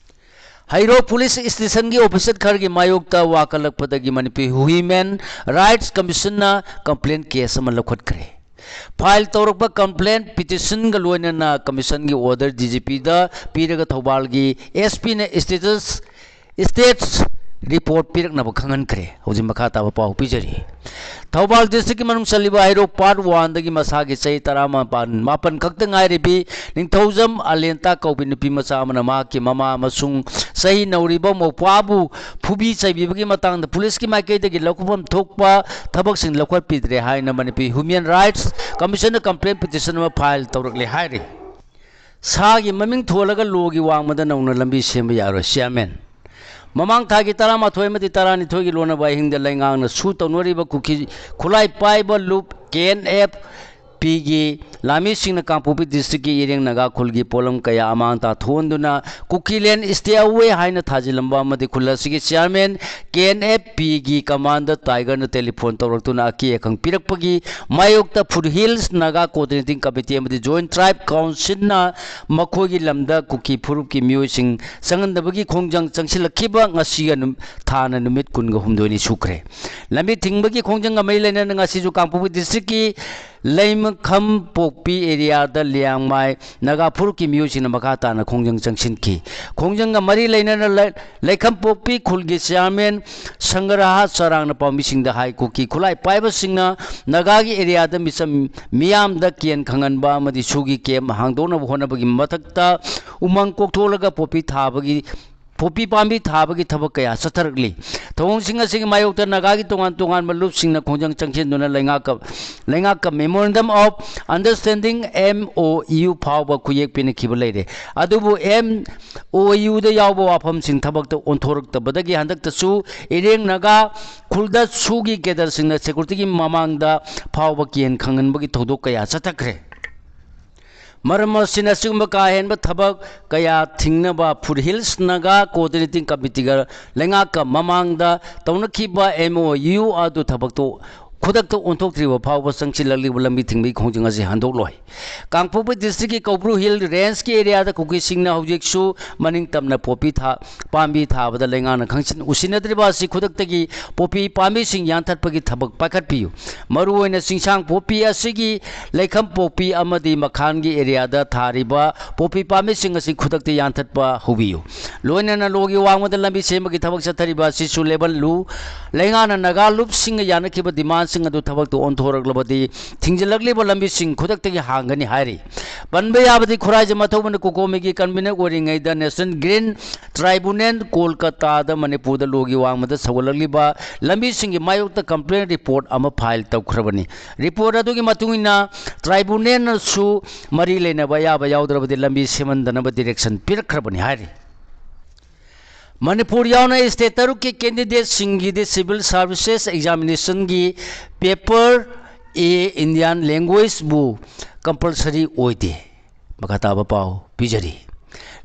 ꯍꯩꯔꯣꯛ police stationꯒꯤ officer ꯈꯔꯒꯤ ꯃꯥꯌꯣꯛꯇ ꯋꯥꯀꯠꯂꯛꯄꯗꯒꯤ Manipur Human Rights Commissionꯅ complaint case ꯑꯃ ꯂꯧꯈꯠꯈ꯭ꯔꯦ꯫ File ꯇꯧꯔꯛꯄ complaint petitionꯒ ꯂꯣꯏꯅꯅ commissionꯒꯤ order D G Pꯗ ꯄꯤꯔꯒ ꯊꯧꯕꯥꯜꯒꯤ S Pꯅ status, status report ꯄꯤꯔꯛꯅꯕ ꯈꯪꯍꯟꯈ꯭ꯔꯦ꯫ ꯍꯧꯖꯤꯛ ꯃꯈꯥ ꯇꯥꯕ ꯄꯥꯎ ꯄꯤꯖꯔꯤ꯫ ꯊꯧꯕꯥꯜ districtꯀꯤ ꯃꯅꯨꯡ ꯆꯜꯂꯤꯕ ꯍꯩꯔꯣꯛ Part Oneꯗꯒꯤ ꯃꯁꯥꯒꯤ ꯆꯍꯤ ꯇꯔꯥꯃꯥꯄꯟ, ꯃꯥꯄꯟ ꯈꯛꯇ ꯉꯥꯏꯔꯤꯕꯤ ꯅꯤꯡꯊꯧꯖꯝ ꯑꯂꯦꯟꯇꯥ ꯀꯧꯕꯤ ꯅꯨꯄꯤ ꯃꯆꯥ ꯑꯃꯅ ꯃꯍꯥꯛꯀꯤ ꯃꯃꯥ ꯑꯃꯁꯨꯡ ꯆꯍꯤ ꯅꯧꯔꯤꯕ ꯃꯧꯄ꯭ꯋꯥꯕꯨ ꯐꯨꯕꯤ ꯆꯩꯕꯤꯕꯒꯤ ꯃꯇꯥꯡꯗ policeꯀꯤ ꯃꯥꯏꯀꯩꯗꯒꯤ ꯂꯧꯈꯠꯐꯝ ꯊꯣꯛꯄ ꯊꯕꯛꯁꯤꯡ ꯂꯧꯈꯠꯄꯤꯗ꯭ꯔꯦ ꯍꯥꯏꯅ Manipur Human Rights Commissionꯗ complaint petition ꯑꯃ file ꯇꯧꯔꯛꯂꯦ ꯍꯥꯏꯔꯤ꯫ ꯁꯥꯒꯤ ꯃꯃꯤꯡ ꯊꯣꯜꯂꯒ ꯂꯣꯒꯤ ꯋꯥꯡꯃꯗ ꯅꯧꯅ ꯂꯝꯕꯤ ꯁꯦꯝꯕ ꯌꯥꯔꯣꯏ꯫ ꯆꯤꯌꯥꯔꯃꯦꯟ, ꯃꯃꯥꯡ ꯊꯥꯒꯤ ꯇꯔꯥꯃꯥꯊꯣꯏ ꯑꯃꯗꯤ ꯇꯔꯥꯅꯤꯊꯣꯏꯒꯤ ꯂꯣꯟꯅꯕ ꯑꯍꯤꯡꯗ ꯂꯩꯉꯥꯛꯅ ꯁꯨ ꯇꯧꯅꯔꯤꯕ ꯀꯨꯀꯤ ꯈꯨꯠꯂꯥꯏ ꯄꯥꯏꯕ ꯂꯨꯞ ꯀꯦ ꯑꯦꯟ ꯑꯦꯐ ꯄꯤꯒꯤ ꯂꯥꯃꯤꯁꯤꯡꯅ ꯀꯥꯡꯄꯣꯛꯄꯤ ꯗꯤꯁꯇ꯭ꯔꯤꯛꯀꯤ ꯏꯔꯦꯡ ꯅꯥꯒꯥ ꯈꯨꯜꯒꯤ ꯄꯣꯠꯂꯝ ꯀꯌꯥ ꯑꯃꯥꯡ ꯇꯥ ꯊꯣꯛꯍꯟꯗꯨꯅ ꯀꯨꯀꯤꯂꯦꯟ stay away ꯍꯥꯏꯅ ꯊꯥꯖꯤꯜꯂꯝꯕ ꯑꯃꯗꯤ ꯈꯨꯜ ꯑꯁꯤꯒꯤ ꯆꯤꯌꯥꯔꯃꯦꯟ ꯀꯦ ꯑꯦꯟ ꯑꯦꯐ ꯄꯤꯒꯤ ꯀꯃꯥꯟꯗꯔ ꯇꯥꯏꯒꯔꯅ ꯇꯦꯂꯤꯐꯣꯟ ꯇꯧꯔꯛꯇꯨꯅ ꯑꯀꯤ ꯑꯈꯪ ꯄꯤꯔꯛꯄꯒꯤ ꯃꯥꯌꯣꯛꯇ ꯐꯨꯠꯍꯤꯜꯁ ꯅꯥꯒꯥ ꯀꯣꯑꯣꯔꯗꯤꯅꯦꯇꯤꯡ ꯀꯃꯤꯇꯤ ꯑꯃꯗꯤ ꯖꯣꯏꯟꯠ ꯇ꯭ꯔꯥꯏꯕ ꯀꯥꯎꯟꯁꯤꯜꯅ ꯃꯈꯣꯏꯒꯤ ꯂꯝꯗ ꯀꯨꯀꯤ ꯐꯨꯔꯨꯞꯀꯤ ꯃꯤꯑꯣꯏꯁꯤꯡ ꯆꯪꯍꯟꯗꯕꯒꯤ ꯈꯣꯡꯖꯪ ꯆꯪꯁꯤꯜꯂꯛꯈꯤꯕ ꯉꯁꯤꯒ ꯅꯨ-, ꯊꯥꯅ ꯅꯨꯃꯤꯠ ꯀꯨꯟꯒ ꯍꯨꯝꯗꯣꯏꯅꯤ ꯁꯨꯈ꯭ꯔꯦ꯫ ꯂꯝꯕꯤ ꯊꯤꯡꯕꯒꯤ ꯈꯣꯡꯖꯪꯒ ꯃꯔꯤ ꯂꯩꯅꯅ ꯉꯁꯤꯁꯨ ꯀꯥꯡꯄꯣꯛꯄꯤ ꯗꯤꯁꯇ꯭ꯔꯤꯛꯀꯤ ꯂꯩꯃꯈꯝ ꯄꯣꯛꯄꯤ ꯑꯦꯔꯤꯌꯥꯗ ꯂꯤꯌꯥꯡꯃꯥꯏ ꯅꯥꯒꯥ ꯐꯨꯔꯨꯞꯀꯤ ꯃꯤꯑꯣꯏꯁꯤꯡꯅ ꯃꯈꯥ ꯇꯥꯅ ꯈꯣꯡꯖꯪ ꯆꯪꯁꯤꯟꯈꯤ꯫ ꯈꯣꯡꯖꯪꯒ ꯃꯔꯤ ꯂꯩꯅꯅ ꯂꯩ-, ꯂꯩꯈꯝ ꯄꯣꯛꯄꯤ ꯈꯨꯜꯒꯤ ꯆꯤꯌꯥꯔꯃꯦꯟ ꯁꯪꯒꯔꯥꯍ ꯆꯔꯥꯡꯅ ꯄꯥꯎꯃꯤꯁꯤꯡꯗ ꯍꯥꯏ, ꯀꯨꯀꯤ ꯈꯨꯠꯂꯥꯏ ꯄꯥꯏꯕꯁꯤꯡꯅ ꯅꯥꯒꯥꯒꯤ ꯑꯦꯔꯤꯌꯥꯗ ꯃꯤꯆꯝ ꯃꯤꯌꯥꯝꯗ ꯀꯦꯟ ꯈꯪꯍꯟꯕ ꯑꯃꯗꯤ ꯁꯨꯒꯤ ꯀꯦꯝꯞ ꯍꯥꯡꯗꯣꯛꯅꯕ ꯍꯣꯠꯅꯕꯒꯤ ꯃꯊꯛꯇ ꯎꯃꯪ ꯀꯣꯛꯊꯣꯛꯂꯒ ꯄꯣꯄꯤ ꯊꯥꯕꯒꯤ ꯄꯣꯄꯤ ꯄꯥꯝꯕꯤ ꯊꯥꯕꯒꯤ ꯊꯕꯛ ꯀꯌꯥ ꯆꯠꯊꯔꯛꯂꯤ꯫ ꯊꯧꯑꯣꯡꯁꯤꯡ ꯑꯁꯤꯒꯤ ꯃꯥꯌꯣꯛꯇ ꯅꯥꯒꯥꯒꯤ ꯇꯣꯉꯥꯟ ꯇꯣꯉꯥꯟꯕ ꯂꯨꯞꯁꯤꯡꯅ ꯈꯣꯡꯖꯪ ꯆꯪꯁꯤꯟꯗꯨꯅ ꯂꯩꯉꯥꯛꯀ, ꯂꯩꯉꯥꯛꯀ Memorandum of Understanding, M O U, ꯐꯥꯎꯕ ꯈꯨꯌꯦꯛ ꯄꯤꯅꯈꯤꯕ ꯂꯩꯔꯦ꯫ ꯑꯗꯨꯕꯨ M O U ꯗ ꯌꯥꯎꯕ ꯋꯥꯐꯝꯁꯤꯡ ꯊꯕꯛꯇ ꯑꯣꯟꯊꯣꯔꯛꯇꯕꯗꯒꯤ ꯍꯟꯗꯛꯇꯁꯨ ꯏꯔꯦꯡ ꯅꯥꯒꯥ ꯈꯨꯜꯗ ꯁꯨꯒꯤ ꯀꯦꯗꯔꯁꯤꯡꯅ ꯁꯦꯀ꯭ꯌꯨꯔꯤꯇꯤꯒꯤ ꯃꯃꯥꯡꯗ ꯐꯥꯎꯕ ꯀꯦꯟ ꯈꯪꯍꯟꯕꯒꯤ ꯊꯧꯗꯣꯛ ꯀꯌꯥ ꯆꯠꯊꯈ꯭ꯔꯦ꯫ ꯃꯔꯝ ꯑꯁꯤꯅ ꯑꯁꯤꯒꯨꯝꯕ ꯀꯥ ꯍꯦꯟꯕ ꯊꯕꯛ ꯀꯌꯥ ꯊꯤꯡꯅꯕ ꯐꯨꯠꯍꯤꯜꯁ ꯅꯥꯒꯥ ꯀꯣꯑꯣꯔꯗꯤꯅꯦꯇꯤꯡ ꯀꯃꯤꯇꯤꯒ ꯂꯩꯉꯥꯛꯀ ꯃꯃꯥꯡꯗ ꯇꯧꯅꯈꯤꯕ M O U ꯑꯗꯨ ꯊꯕꯛꯇꯨ ꯈꯨꯗꯛꯇ ꯑꯣꯟꯊꯣꯛꯇ꯭ꯔꯤꯕ ꯐꯥꯎꯕ ꯆꯪꯁꯤꯜꯂꯛꯂꯤꯕ ꯂꯝꯕꯤ ꯊꯤꯡꯕꯒꯤ ꯈꯣꯡꯖꯪ ꯑꯁꯤ ꯍꯟꯗꯣꯛꯂꯣꯏ꯫ ꯀꯥꯡꯄꯣꯛꯄꯤ ꯗꯤꯁꯇ꯭ꯔꯤꯛꯀꯤ ꯀꯧꯕ꯭ꯔꯨ ꯍꯤꯜ ꯔꯦꯟꯖꯀꯤ ꯑꯦꯔꯤꯌꯥꯗ ꯀꯨꯀꯤꯁꯤꯡꯅ ꯍꯧꯖꯤꯛꯁꯨ ꯃꯅꯤꯡ ꯇꯝꯅ ꯄꯣꯄꯤ ꯊꯥ-, ꯄꯥꯝꯕꯤ ꯊꯥꯕꯗ ꯂꯩꯉꯥꯛꯅ ꯈꯪꯁꯤꯟ-, ꯎꯁꯤꯟꯅꯗ꯭ꯔꯤꯕ ꯑꯁꯤ ꯈꯨꯗꯛꯇꯒꯤ ꯄꯣꯄꯤ ꯄꯥꯝꯕꯤꯁꯤꯡ ꯌꯥꯟꯊꯠꯄꯒꯤ ꯊꯕꯛ ꯄꯥꯏꯈꯠꯄꯤꯌꯨ꯫ ꯃꯔꯨꯑꯣꯏꯅ ꯆꯤꯡꯁꯥꯡ ꯄꯣꯄꯤ ꯑꯁꯤꯒꯤ ꯂꯩꯈꯝ ꯄꯣꯛꯄꯤ ꯑꯃꯗꯤ ꯃꯈꯥꯟꯒꯤ ꯑꯦꯔꯤꯌꯥꯗ ꯊꯥꯔꯤꯕ ꯄꯣꯄꯤ ꯄꯥꯝꯕꯤꯁꯤꯡ ꯑꯁꯤ ꯈꯨꯗꯛꯇ ꯌꯥꯟꯊꯠꯄ ꯍꯧꯕꯤꯌꯨ꯫ ꯂꯣꯏꯅꯅ ꯂꯣꯒꯤ ꯋꯥꯡꯃꯗ ꯂꯝꯕꯤ ꯁꯦꯝꯕꯒꯤ ꯊꯕꯛ ꯆꯠꯊꯔꯤꯕ ꯑꯁꯤꯁꯨ ꯂꯦꯞꯍꯜꯂꯨ꯫ ꯂꯩꯉꯥꯛꯅ ꯅꯥꯒꯥ ꯂꯨꯞꯁꯤꯡꯒ ꯌꯥꯅꯈꯤꯕ ꯗꯤꯃꯥꯟꯁꯤꯡ ꯁꯤꯡ ꯑꯗꯨ ꯊꯕꯛꯇ ꯑꯣꯟꯊꯣꯔꯛꯂꯕꯗꯤ ꯊꯤꯡꯖꯤꯜꯂꯛꯂꯤꯕ ꯂꯝꯕꯤꯁꯤꯡ ꯈꯨꯗꯛꯇꯒꯤ ꯍꯥꯡꯒꯅꯤ ꯍꯥꯏꯔꯤ꯫ ꯄꯟꯕ ꯌꯥꯕꯗꯤ ꯈꯨꯔꯥꯏꯖꯝ ꯃꯊꯧꯕꯅ ꯀꯣꯀꯣꯃꯤꯒꯤ convener ꯑꯣꯏꯔꯤꯉꯩꯗ National Green Tribunal ꯀꯣꯜꯀꯇꯥꯗ ꯃꯅꯤꯄꯨꯔꯗ ꯂꯣꯒꯤ ꯋꯥꯡꯃꯗ ꯁꯧꯒꯠꯂꯛꯂꯤꯕ ꯂꯝꯕꯤꯁꯤꯡꯒꯤ ꯃꯥꯌꯣꯛꯇ complaint report ꯑꯃ file ꯇꯧꯈ꯭ꯔꯕꯅꯤ꯫ Report ꯑꯗꯨꯒꯤ ꯃꯇꯨꯡ ꯏꯟꯅ tribunalꯅꯁꯨ ꯃꯔꯤ ꯂꯩꯅꯕ ꯑꯌꯥꯕ ꯌꯥꯎꯗ꯭ꯔꯕꯗꯤ ꯂꯝꯕꯤ ꯁꯦꯝꯍꯟꯗꯅꯕ direction ꯄꯤꯔꯛꯈ꯭ꯔꯕꯅꯤ ꯍꯥꯏꯔꯤ꯫ ꯃꯅꯤꯄꯨꯔ ꯌꯥꯎꯅ state ꯇꯔꯨꯛꯀꯤ candidateꯁꯤꯡꯒꯤꯗꯤ civil services examinationꯒꯤ paper A Indian languageꯕꯨ compulsory ꯑꯣꯏꯗꯦ꯫ ꯃꯈꯥ ꯇꯥꯕ ꯄꯥꯎ ꯄꯤꯖꯔꯤ꯫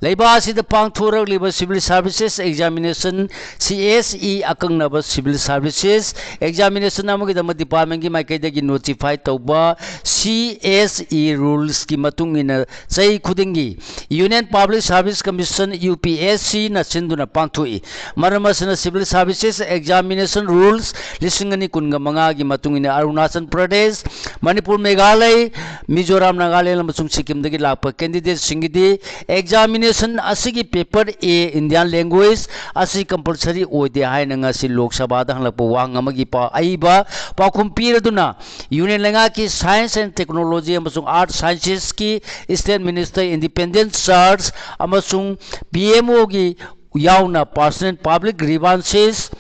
ꯂꯩꯕꯥꯛ ꯑꯁꯤꯗ ꯄꯥꯡꯊꯣꯔꯛꯂꯤꯕ civil services examination, C S E, ꯑꯀꯛꯅꯕ civil services examination ꯑꯃꯒꯤꯗꯃꯛ departmentꯀꯤ ꯃꯥꯏꯀꯩꯗꯒꯤ notify ꯇꯧꯕ C S E rulesꯀꯤ ꯃꯇꯨꯡ ꯏꯟꯅ ꯆꯍꯤ ꯈꯨꯗꯤꯡꯒꯤ Union Public Service Commission, U P S C ꯅ ꯁꯤꯟꯗꯨꯅ ꯄꯥꯡꯊꯣꯛꯏ꯫ ꯃꯔꯝ ꯑꯁꯤꯅ civil services examination rules ꯂꯤꯁꯤꯡ ꯑꯅꯤ ꯀꯨꯟꯒ ꯃꯉꯥꯒꯤ ꯃꯇꯨꯡ ꯏꯟꯅ ꯑꯔꯨꯅꯥꯆꯜ ꯄ꯭ꯔꯗꯦꯁ, ꯃꯅꯤꯄꯨꯔ, ꯃꯦꯘꯥꯂꯌ, ꯃꯤꯖꯣꯔꯥꯝ, ꯅꯥꯒꯥꯂꯦꯟ ꯑꯃꯁꯨꯡ ꯁꯤꯛꯀꯤꯝꯗꯒꯤ ꯂꯥꯛꯄ candidateꯁꯤꯡꯒꯤꯗꯤ examination ꯑꯁꯤꯒꯤ paper A Indian language ꯑꯁꯤ compulsory ꯑꯣꯏꯗꯦ ꯍꯥꯏꯅ ꯉꯁꯤ ꯂꯣꯛ ꯁꯚꯥꯗ ꯍꯪꯂꯛꯄ ꯋꯥꯍꯪ ꯑꯃꯒꯤ ꯄꯥ-, ꯑꯏꯕ ꯄꯥꯎꯈꯨꯝ ꯄꯤꯔꯗꯨꯅ Union ꯂꯩꯉꯥꯛꯀꯤ Science and Technology ꯑꯃꯁꯨꯡ Art Sciencesꯀꯤ state minister, independent charge ꯑꯃꯁꯨꯡ P M Oꯒꯤ ꯌꯥꯎꯅ personal public grievances,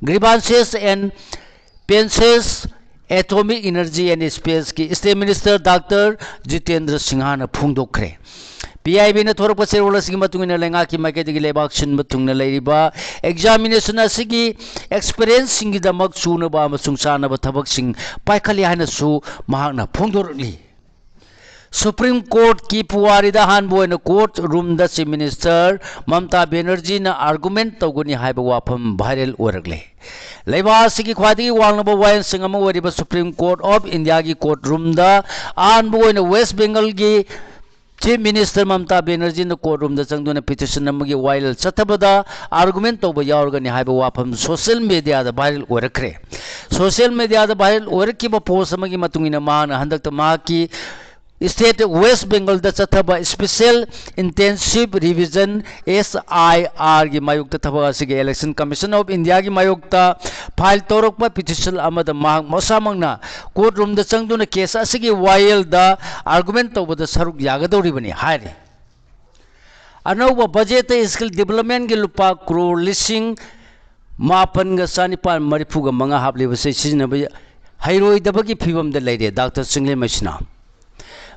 grievances and pensions, atomic energy and spaceꯀꯤ state minister Doctor Jitendra ꯁꯤꯡꯍꯅ ꯐꯣꯡꯗꯣꯛꯈ꯭ꯔꯦ꯫ P I Bꯅ ꯊꯣꯔꯛꯄ ꯆꯦꯔꯣꯜ ꯑꯁꯤꯒꯤ ꯃꯇꯨꯡ ꯏꯟꯅ ꯂꯩꯉꯥꯛꯀꯤ ꯃꯥꯏꯀꯩꯗꯒꯤ ꯂꯩꯕꯥꯛ ꯁꯤꯟꯕ ꯊꯨꯡꯅ ꯂꯩꯔꯤꯕ examination ꯑꯁꯤꯒꯤ aspirantꯁꯤꯡꯒꯤꯗꯃꯛ ꯆꯨꯅꯕ ꯑꯃꯁꯨꯡ ꯆꯥꯅꯕ ꯊꯕꯛꯁꯤꯡ ꯄꯥꯏꯈꯠꯂꯤ ꯍꯥꯏꯅꯁꯨ ꯃꯍꯥꯛꯅ ꯐꯣꯡꯗꯣꯔꯛꯂꯤ꯫ Supreme Courtꯀꯤ ꯄꯨꯋꯥꯔꯤꯗ ꯑꯍꯥꯟꯕ ꯑꯣꯏꯅ court roomꯗ Chief Minister ꯃꯃꯇꯥ ꯕꯦꯅꯔꯖꯤꯅ argument ꯇꯧꯒꯅꯤ ꯍꯥꯏꯕ ꯋꯥꯐꯝ viral ꯑꯣꯏꯔꯛꯂꯦ꯫ ꯂꯩꯕꯥꯛ ꯑꯁꯤꯒꯤ ꯈ꯭ꯋꯥꯏꯗꯒꯤ ꯋꯥꯡꯂꯕ ꯋꯥꯌꯦꯜꯁꯪ ꯑꯃ ꯑꯣꯏꯔꯤꯕ Supreme Court of Indiaꯒꯤ court roomꯗ ꯑꯍꯥꯟꯕ ꯑꯣꯏꯅ West Bengalꯒꯤ Chief Minister ꯃꯃꯇꯥ ꯕꯦꯅꯔꯖꯤꯅ court roomꯗ ꯆꯪꯗꯨꯅ petition ꯑꯃꯒꯤ ꯋꯥꯌꯦꯜ ꯆꯠꯊꯕꯗ argument ꯇꯧꯕ ꯌꯥꯎꯔꯒꯅꯤ ꯍꯥꯏꯕ ꯋꯥꯐꯝ social mediaꯗ viral ꯑꯣꯏꯔꯛꯈ꯭ꯔꯦ꯫ Social mediaꯗ viral ꯑꯣꯏꯔꯛꯈꯤꯕ post ꯑꯃꯒꯤ ꯃꯇꯨꯡ ꯏꯟꯅ ꯃꯍꯥꯛꯅ ꯍꯟꯗꯛꯇ ꯃꯍꯥꯛꯀꯤ State West Bengalꯗ ꯆꯠꯊꯕ Special Intensive Revision, S I R ꯒꯤ ꯃꯥꯌꯣꯛꯇ ꯊꯕꯛ ꯑꯁꯤꯒꯤ Election Commission of Indiaꯒꯤ ꯃꯥꯌꯣꯛꯇ file ꯇꯧꯔꯛꯄ petition ꯑꯃꯗ ꯃꯍꯥꯛ ꯃꯁꯥꯃꯛꯅ court roomꯗ ꯆꯪꯗꯨꯅ case ꯑꯁꯤꯒꯤ ꯋꯥꯌꯦꯜꯗ argument ꯇꯧꯕꯗ ꯁꯔꯨꯛ ꯌꯥꯒꯗꯧꯔꯤꯕꯅꯤ ꯍꯥꯏꯔꯤ꯫ ꯑꯅꯧꯕ budgetꯇ skill developmentꯀꯤ ꯂꯨꯄꯥ ꯀ꯭ꯔꯣꯔ ꯂꯤꯁꯤꯡ ꯃꯥꯄꯟꯒ ꯆꯥꯅꯤꯄꯥꯟ ꯃꯔꯤꯐꯨꯒ ꯃꯉꯥ ꯍꯥꯞꯂꯤꯕꯁꯤ ꯁꯤꯖꯤꯟꯅꯕ ꯍꯩꯔꯣꯏꯗꯕꯒꯤ ꯐꯤꯕꯝꯗ ꯂꯩꯔꯦ, ꯗꯥꯛꯇꯔ ꯆꯤꯡꯂꯦꯝ ꯃꯩꯁꯅꯥꯝ꯫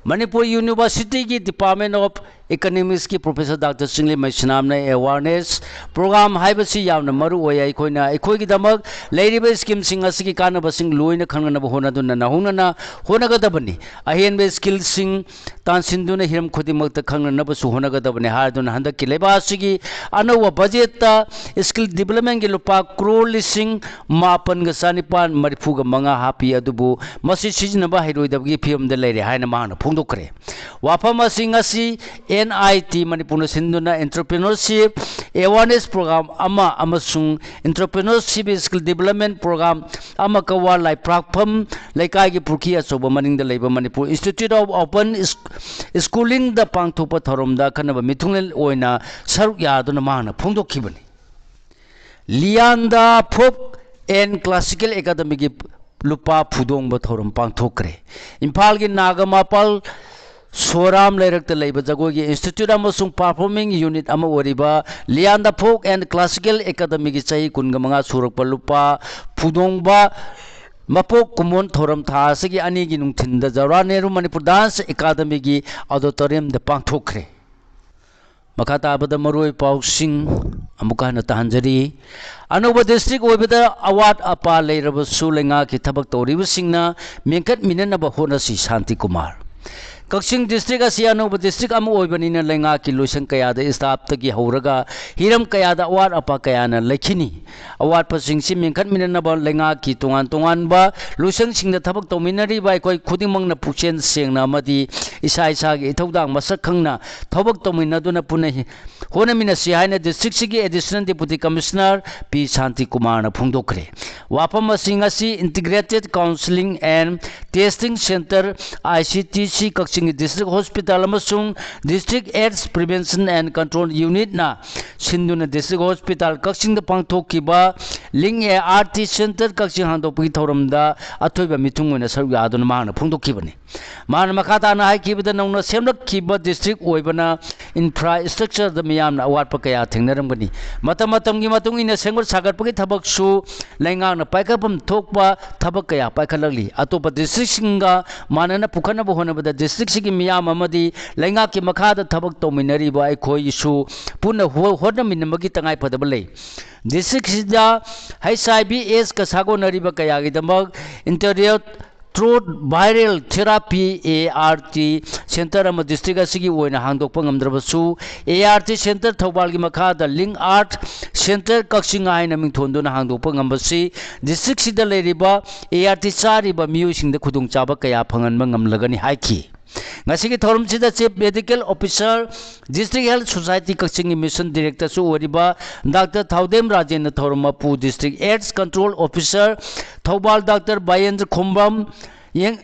ꯃꯅꯤꯄꯨꯔ Universityꯒꯤ Department of Economicsꯀꯤ Professor ꯗꯥꯛꯇꯔ ꯆꯤꯡꯂꯦꯝ ꯃꯩꯁꯅꯥꯝꯅ awareness program ꯍꯥꯏꯕꯁꯤ ꯌꯥꯝꯅ ꯃꯔꯨ ꯑꯣꯏ꯫ ꯑꯩꯈꯣꯏꯅ ꯑꯩꯈꯣꯏꯒꯤꯗꯃꯛ ꯂꯩꯔꯤꯕ schemeꯁꯤꯡ ꯑꯁꯤꯒꯤ ꯀꯥꯟꯅꯕꯁꯤꯡ ꯂꯣꯏꯅ ꯈꯪꯅꯅꯕ ꯍꯣꯠꯅꯗꯨꯅ ꯅꯧꯍꯧꯅꯅ ꯍꯣꯠꯅꯒꯗꯕꯅꯤ꯫ ꯑꯍꯦꯟꯕ skillꯁꯤꯡ ꯇꯥꯟꯁꯤꯟꯗꯨꯅ ꯍꯤꯔꯝ ꯈꯨꯗꯤꯡꯃꯛꯇ ꯈꯪꯅꯅꯕꯁꯨ ꯍꯣꯠꯅꯒꯗꯕꯅꯤ ꯍꯥꯏꯗꯨꯅ ꯍꯟꯗꯛꯀꯤ ꯂꯩꯕꯥꯛ ꯑꯁꯤꯒꯤ ꯑꯅꯧꯕ budgetꯇ skill developmentꯀꯤ ꯂꯨꯄꯥ ꯀ꯭ꯔꯣꯔ ꯂꯤꯁꯤꯡ ꯃꯥꯄꯟꯒ ꯆꯥꯅꯤꯄꯥꯟ ꯃꯔꯤꯐꯨꯒ ꯃꯉꯥ ꯍꯥꯞꯄꯤ꯫ ꯑꯗꯨꯕꯨ ꯃꯁꯤ ꯁꯤꯖꯤꯟꯅꯕ ꯍꯩꯔꯣꯏꯗꯕꯒꯤ ꯐꯤꯕꯝꯗ ꯂꯩꯔꯦ ꯍꯥꯏꯅ ꯃꯍꯥꯛꯅ ꯐꯣꯡꯗꯣꯛꯈ꯭ꯔꯦ꯫ ꯋꯥꯐꯝ ꯑꯁꯤ ꯉꯁꯤ N I T ꯃꯅꯤꯄꯨꯔꯅ ꯁꯤꯟꯗꯨꯅ entrepreneurship awareness program ꯑꯃ ꯑꯃꯁꯨꯡ entrepreneurship skill development program ꯑꯃ ꯀꯋꯥ ꯂꯥꯏꯄ꯭ꯔꯥꯛꯐꯝ ꯂꯩꯀꯥꯏꯒꯤ ꯄꯨꯈ꯭ꯔꯤ ꯑꯆꯧꯕ ꯃꯅꯤꯡꯗ ꯂꯩꯕ Manipur Institute of Open Schoolingꯗ ꯄꯥꯡꯊꯣꯛꯄ ꯊꯧꯔꯝꯗ ꯑꯈꯟꯅꯕ ꯃꯤꯊꯨꯡꯂꯦꯟ ꯑꯣꯏꯅ ꯁꯔꯨꯛ ꯌꯥꯗꯨꯅ ꯃꯍꯥꯛꯅ ꯐꯣꯡꯗꯣꯛꯈꯤꯕꯅꯤ꯫ ꯂꯤꯌꯥꯟꯗ Folk and Classical Academyꯒꯤ ꯂꯨꯄꯥ ꯐꯨꯗꯣꯡꯕ ꯊꯧꯔꯝ ꯄꯥꯡꯊꯣꯛꯈ꯭ꯔꯦ꯫ ꯏꯝꯐꯥꯜꯒꯤ ꯅꯥꯒꯥꯃꯄꯥꯜ ꯁꯣꯔꯥꯝ ꯂꯩꯔꯛꯇ ꯂꯩꯕ ꯖꯒꯣꯏꯒꯤ institute ꯑꯃꯁꯨꯡ performing unit ꯑꯃ ꯑꯣꯏꯔꯤꯕ ꯂꯤꯌꯥꯟꯗ Folk and Classical Academyꯒꯤ ꯆꯍꯤ ꯀꯨꯟꯒ ꯃꯉꯥ ꯁꯨꯔꯛꯄ ꯂꯨꯄꯥ ꯐꯨꯗꯣꯡꯕ ꯃꯄꯣꯛ ꯀꯨꯝꯑꯣꯟ ꯊꯧꯔꯝ ꯊꯥ ꯑꯁꯤꯒꯤ ꯑꯅꯤꯒꯤ ꯅꯨꯡꯊꯤꯟꯗ ꯖꯋꯥꯍꯔꯂꯥꯜ ꯅꯦꯍꯔꯨ ꯃꯅꯤꯄꯨꯔ dance academyꯒꯤ auditoriumꯗ ꯄꯥꯡꯊꯣꯛꯈ꯭ꯔꯦ꯫ ꯃꯈꯥ ꯇꯥꯕꯗ ꯃꯔꯨꯑꯣꯏꯕ ꯄꯥꯎꯁꯤꯡ ꯑꯃꯨꯛꯀ ꯍꯟꯅ ꯇꯥꯍꯟꯖꯔꯤ꯫ ꯑꯅꯧꯕ district ꯑꯣꯏꯕꯗ ꯑꯋꯥꯠ ꯑꯄꯥ ꯂꯩꯔꯕꯁꯨ ꯂꯩꯉꯥꯛꯀꯤ ꯊꯕꯛ ꯇꯧꯔꯤꯕꯁꯤꯡꯅ ꯃꯦꯟꯈꯠꯃꯤꯟꯅꯅꯕ ꯍꯣꯠꯅꯁꯤ, ꯁꯥꯟꯇꯤ ꯀꯨꯃꯥꯔ꯫ ꯀꯛꯆꯤꯡ district ꯑꯁꯤ ꯑꯅꯧꯕ district ꯑꯃ ꯑꯣꯏꯕꯅꯤꯅ ꯂꯩꯉꯥꯛꯀꯤ ꯂꯣꯏꯁꯪ ꯀꯌꯥꯗ staffꯇꯒꯤ ꯍꯧꯔꯒ ꯍꯤꯔꯝ ꯀꯌꯥꯗ ꯑꯋꯥꯠ ꯑꯄꯥ ꯀꯌꯥꯅ ꯂꯩꯈꯤꯅꯤ꯫ ꯑꯋꯥꯠꯄꯁꯤꯡꯁꯤ ꯃꯦꯟꯈꯠꯃꯤꯟꯅꯅꯕ ꯂꯩꯉꯥꯛꯀꯤ ꯇꯣꯉꯥꯟ ꯇꯣꯉꯥꯟꯕ ꯂꯣꯏꯁꯪꯁꯤꯡꯗ ꯊꯕꯛ ꯇꯧꯃꯤꯟꯅꯔꯤꯕ ꯑꯩꯈꯣꯏ ꯈꯨꯗꯤꯡꯃꯛꯅ ꯄꯨꯛꯆꯦꯜ ꯁꯦꯡꯅ ꯑꯃꯗꯤ ꯏꯁꯥ ꯏꯁꯥꯒꯤ ꯏꯊꯧꯗꯥꯡ ꯃꯁꯛ ꯈꯪꯅ ꯊꯕꯛ ꯇꯧꯃꯤꯟꯅꯗꯨꯅ ꯄꯨꯟꯅ ꯍꯤ-, ꯍꯣꯠꯅꯃꯤꯟꯅꯁꯤ ꯍꯥꯏꯅ districtꯁꯤꯒꯤ Additional Deputy Commissioner ꯄꯤ ꯁꯥꯟꯇꯤ ꯀꯨꯃꯥꯔꯅ ꯐꯣꯡꯗꯣꯛꯈ꯭ꯔꯦ꯫ ꯋꯥꯐꯝ ꯑꯁꯤ ꯉꯁꯤ Integrated Counselling and Testing Centre, I C T C, ꯀꯛꯆꯤꯡ ꯀꯛꯆꯤꯡꯒꯤ district hospital ꯑꯃꯁꯨꯡ district AIDS prevention and control unitꯅ ꯁꯤꯟꯗꯨꯅ district hospital ꯀꯛꯆꯤꯡꯗ ꯄꯥꯡꯊꯣꯛꯈꯤꯕ ꯂꯤꯡ ART center ꯀꯛꯆꯤꯡ ꯍꯥꯡꯗꯣꯛꯄꯒꯤ ꯊꯧꯔꯝꯗ ꯑꯊꯣꯏꯕ ꯃꯤꯊꯨꯡ ꯑꯣꯏꯅ ꯁꯔꯨꯛ ꯌꯥꯗꯨꯅ ꯃꯍꯥꯛꯅ ꯐꯣꯡꯗꯣꯛꯈꯤꯕꯅꯤ꯫ ꯃꯥꯅ ꯃꯈꯥ ꯇꯥꯅ ꯍꯥꯏꯈꯤꯕꯗ, ꯅꯧꯅ ꯁꯦꯝꯂꯛꯈꯤꯕ district ꯑꯣꯏꯕꯅ infrastructureꯗ ꯃꯤꯌꯥꯝꯅ ꯑꯋꯥꯠꯄ ꯀꯌꯥ ꯊꯦꯡꯅꯔꯝꯒꯅꯤ꯫ ꯃꯇꯝ ꯃꯇꯝꯒꯤ ꯃꯇꯨꯡ ꯏꯟꯅ ꯁꯦꯝꯒꯠ ꯁꯥꯒꯠꯄꯒꯤ ꯊꯕꯛꯁꯨ ꯂꯩꯉꯥꯛꯅ ꯄꯥꯏꯈꯠꯐꯝ ꯊꯣꯛꯄ ꯊꯕꯛ ꯀꯌꯥ ꯄꯥꯏꯈꯠꯂꯛꯂꯤ꯫ ꯑꯇꯣꯞꯄ districtꯁꯤꯡꯒ ꯃꯥꯟꯅꯅ ꯄꯨꯈꯠꯅꯕ ꯍꯣꯠꯅꯕꯗ districtꯁꯤꯒꯤ ꯃꯤꯌꯥꯝ ꯑꯃꯗꯤ ꯂꯩꯉꯥꯛꯀꯤ ꯃꯈꯥꯗ ꯊꯕꯛ ꯇꯧꯃꯤꯟꯅꯔꯤꯕ ꯑꯩꯈꯣꯏꯁꯨ ꯄꯨꯟꯅ ꯍꯣ-, ꯍꯣꯠꯅꯃꯤꯟꯅꯕꯒꯤ ꯇꯉꯥꯏꯐꯗꯕ ꯂꯩ꯫ Districtꯁꯤꯗ HIV AIDSꯀ ꯁꯥꯒꯣꯟꯅꯔꯤꯕ ꯀꯌꯥꯒꯤꯗꯃꯛ intraretroviral therapy ART center ꯑꯃ district ꯑꯁꯤꯒꯤ ꯑꯣꯏꯅ ꯍꯥꯡꯗꯣꯛꯄ ꯉꯝꯗ꯭ꯔꯕꯁꯨ, ART center ꯊꯧꯕꯥꯜꯒꯤ ꯃꯈꯥꯗ ꯂꯤꯡ ART center ꯀꯛꯆꯤꯡ ꯍꯥꯏꯅ ꯃꯤꯡꯊꯣꯟꯗꯨꯅ ꯍꯥꯡꯗꯣꯛꯄ ꯉꯝꯕꯁꯤ districtꯁꯤꯗ ꯂꯩꯔꯤꯕ ART ꯆꯥꯔꯤꯕ ꯃꯤꯑꯣꯏꯁꯤꯡꯗ ꯈꯨꯗꯣꯡꯆꯥꯕ ꯀꯌꯥ ꯐꯪꯍꯟꯕ ꯉꯝꯂꯒꯅꯤ ꯍꯥꯏꯈꯤ꯫ ꯉꯁꯤꯒꯤ ꯊꯧꯔꯝꯁꯤꯗ Chief Medical Officer, District Health Society ꯀꯛꯆꯤꯡꯒꯤ Mission Directorꯁꯨ ꯑꯣꯏꯔꯤꯕ Doctor ꯊꯥꯎꯗꯦꯝ ꯔꯥꯖꯦꯟꯅ ꯊꯧꯔꯝ ꯃꯄꯨ, District AIDS Control Officer Thoubal Doctor ꯕꯥꯌꯦꯟꯗ꯭ꯔ ꯈꯣꯝꯕꯝ ꯌꯦꯡ-,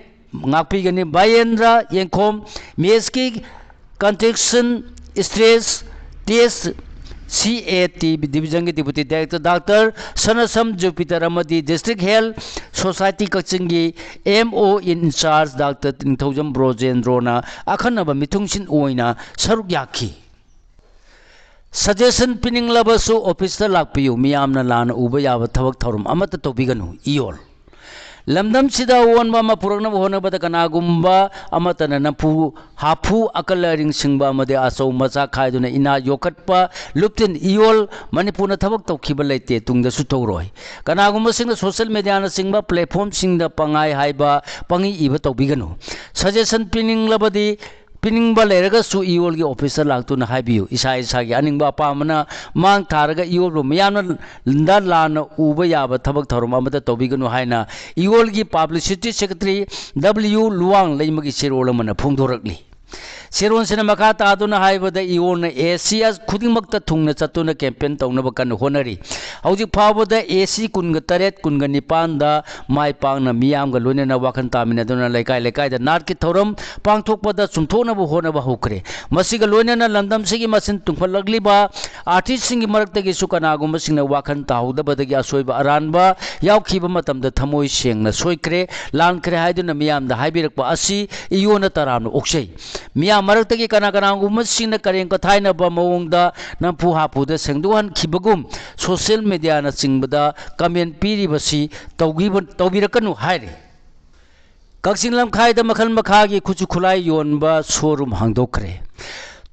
ꯉꯥꯛꯄꯤꯒꯅꯤ꯫ ꯕꯥꯌꯦꯟꯗ꯭ꯔ ꯌꯦꯡꯈꯣꯝ, messꯀꯤ contagion stress test CAT divisionꯒꯤ Deputy Director Doctor ꯁꯅꯁꯝ Jupiter ꯑꯃꯗꯤ District Health Society ꯀꯛꯆꯤꯡꯒꯤ MO in charge Doctor ꯅꯤꯡꯊꯧꯖꯝ ꯕ꯭ꯔꯣꯖꯦꯟꯗ꯭ꯔꯣꯅ ꯑꯈꯟꯅꯕ ꯃꯤꯊꯨꯡꯁꯤꯟ ꯑꯣꯏꯅ ꯁꯔꯨꯛ ꯌꯥꯈꯤ꯫ Suggestion ꯄꯤꯅꯤꯡꯂꯕꯁꯨ officeꯇ ꯂꯥꯛꯄꯤꯌꯨ꯫ ꯃꯤꯌꯥꯝꯅ ꯂꯥꯟꯅ ꯎꯕ ꯌꯥꯕ ꯊꯕꯛ ꯊꯧꯔꯝ ꯑꯃꯠꯇ ꯇꯧꯕꯤꯒꯅꯨ꯫ ꯏꯌꯣꯜ꯫ ꯂꯝꯗꯝꯁꯤꯗ ꯑꯑꯣꯟꯕ ꯑꯃ ꯄꯨꯔꯛꯅꯕ ꯍꯣꯠꯅꯕꯗ ꯀꯅꯥꯒꯨꯝꯕ ꯑꯃꯠꯇꯅ ꯅꯝꯐꯨ ꯍꯥꯐꯨ ꯑꯀꯜ ꯑꯔꯤꯡ ꯁꯤꯡꯕ ꯑꯃꯗꯤ ꯑꯆꯧ ꯃꯆꯥ ꯈꯥꯏꯗꯨꯅ ꯏꯅꯥꯠ ꯌꯣꯛꯈꯠꯄ ꯂꯨꯞꯇꯤꯟ ꯏꯌꯣꯜ ꯃꯅꯤꯄꯨꯔꯅ ꯊꯕꯛ ꯇꯧꯈꯤꯕ ꯂꯩꯇꯦ, ꯇꯨꯡꯗꯁꯨ ꯇꯧꯔꯣꯏ꯫ ꯀꯅꯥꯒꯨꯝꯕꯁꯤꯡꯅ social mediaꯅꯆꯤꯡꯕ platformꯁꯤꯡꯗ ꯄꯪꯍꯥꯏ ꯍꯥꯏꯕ, ꯄꯪꯏ ꯏꯕ ꯇꯧꯕꯤꯒꯅꯨ꯫ Suggestion ꯄꯤꯅꯤꯡꯂꯕꯗꯤ, ꯄꯤꯅꯤꯡꯕ ꯂꯩꯔꯒꯁꯨ ꯏꯌꯣꯜꯒꯤ officeꯇ ꯂꯥꯛꯇꯨꯅ ꯍꯥꯏꯕꯤꯌꯨ꯫ ꯏꯁꯥ ꯏꯁꯥꯒꯤ ꯑꯅꯤꯡꯕ ꯑꯄꯥꯝꯕꯅ ꯃꯥꯡ ꯊꯥꯔꯒ ꯏꯌꯣꯜꯕꯨ ꯃꯤꯌꯥꯝꯅ ꯗ ꯂꯥꯟꯅ ꯎꯕ ꯌꯥꯕ ꯊꯕꯛ ꯊꯧꯔꯝ ꯑꯃꯠꯇ ꯇꯧꯕꯤꯒꯅꯨ ꯍꯥꯏꯅ ꯏꯌꯣꯜꯒꯤ Publicity Secretary W ꯂꯨꯋꯥꯡ ꯂꯩꯃꯒꯤ ꯆꯦꯔꯣꯜ ꯑꯃꯅ ꯐꯣꯡꯗꯣꯔꯛꯂꯤ꯫ ꯁꯦꯔꯣꯟꯁꯤꯅ ꯃꯈꯥ ꯇꯥꯗꯨꯅ ꯍꯥꯏꯕꯗ, ꯏꯌꯣꯟꯅ ꯑꯦ ꯁꯤ ꯈꯨꯗꯤꯡꯃꯛꯇ ꯊꯨꯡꯅ ꯆꯠꯇꯨꯅ ꯀꯦꯝꯄꯦꯟ ꯇꯧꯅꯕ ꯀꯟꯅ ꯍꯣꯠꯅꯔꯤ꯫ ꯍꯧꯖꯤꯛ ꯐꯥꯎꯕꯗ ꯑꯦ ꯁꯤ ꯀꯨꯟꯒ ꯇꯔꯦꯠ, ꯀꯨꯟꯒ ꯅꯤꯄꯥꯟꯗ ꯃꯥꯏ ꯄꯥꯛꯅ ꯃꯤꯌꯥꯝꯒ ꯂꯣꯏꯅꯅ ꯋꯥꯈꯜ ꯇꯥꯃꯤꯟꯅꯗꯨꯅ ꯂꯩꯀꯥꯏ ꯂꯩꯀꯥꯏꯗ ꯅꯥꯠꯀꯤ ꯊꯧꯔꯝ ꯄꯥꯡꯊꯣꯛꯄꯗ ꯆꯨꯝꯊꯣꯛꯅꯕ ꯍꯣꯠꯅꯕ ꯍꯧꯈ꯭ꯔꯦ꯫ ꯃꯁꯤꯒ ꯂꯣꯏꯅꯅ ꯂꯝꯗꯝꯁꯤꯒꯤ ꯃꯁꯤꯡ ꯇꯨꯡꯈꯠꯂꯛꯂꯤꯕ ꯑꯥꯔꯇꯤꯁꯁꯤꯡꯒꯤ ꯃꯔꯛꯇꯒꯤꯁꯨ ꯀꯅꯥꯒꯨꯝꯕꯁꯤꯡꯅ ꯋꯥꯈꯜ ꯇꯥꯍꯧꯗꯕꯗꯒꯤ ꯑꯁꯣꯏꯕ ꯑꯔꯥꯟꯕ ꯌꯥꯎꯈꯤꯕ ꯃꯇꯝꯗ ꯊꯃꯣꯏ ꯁꯦꯡꯅ ꯁꯣꯏꯈ꯭ꯔꯦ, ꯂꯥꯟꯈ꯭ꯔꯦ ꯍꯥꯏꯗꯨꯅ ꯃꯤꯌꯥꯝꯗ ꯍꯥꯏꯕꯤꯔꯛꯄ ꯑꯁꯤ ꯏꯌꯣꯟꯅ ꯇꯔꯥꯝꯅ ꯑꯣꯛꯆꯩ꯫ ꯃꯤꯌꯥꯝ ꯃꯔꯛꯇꯒꯤ ꯀꯅꯥ ꯀꯅꯥꯒꯨꯝꯕꯁꯤꯡꯅ ꯀꯔꯦꯝ ꯀꯊꯥꯏꯅꯕ ꯃꯑꯣꯡꯗ ꯅꯝꯐꯨ ꯍꯥꯐꯨꯗ ꯁꯦꯡꯗꯣꯛꯍꯟꯈꯤꯕꯒꯨꯝ social mediaꯅꯆꯤꯡꯕꯗ comment ꯄꯤꯔꯤꯕꯁꯤ ꯇꯧꯕꯤꯕ-, ꯇꯧꯕꯤꯔꯛꯀꯅꯨ ꯍꯥꯏꯔꯤ꯫ ꯀꯛꯆꯤꯡ ꯂꯝꯈꯥꯏꯗ ꯃꯈꯜ ꯃꯈꯥꯒꯤ ꯈꯨꯠꯁꯨ ꯈꯨꯠꯂꯥꯏ ꯌꯣꯟꯕ showroom ꯍꯥꯡꯗꯣꯛꯈ꯭ꯔꯦ꯫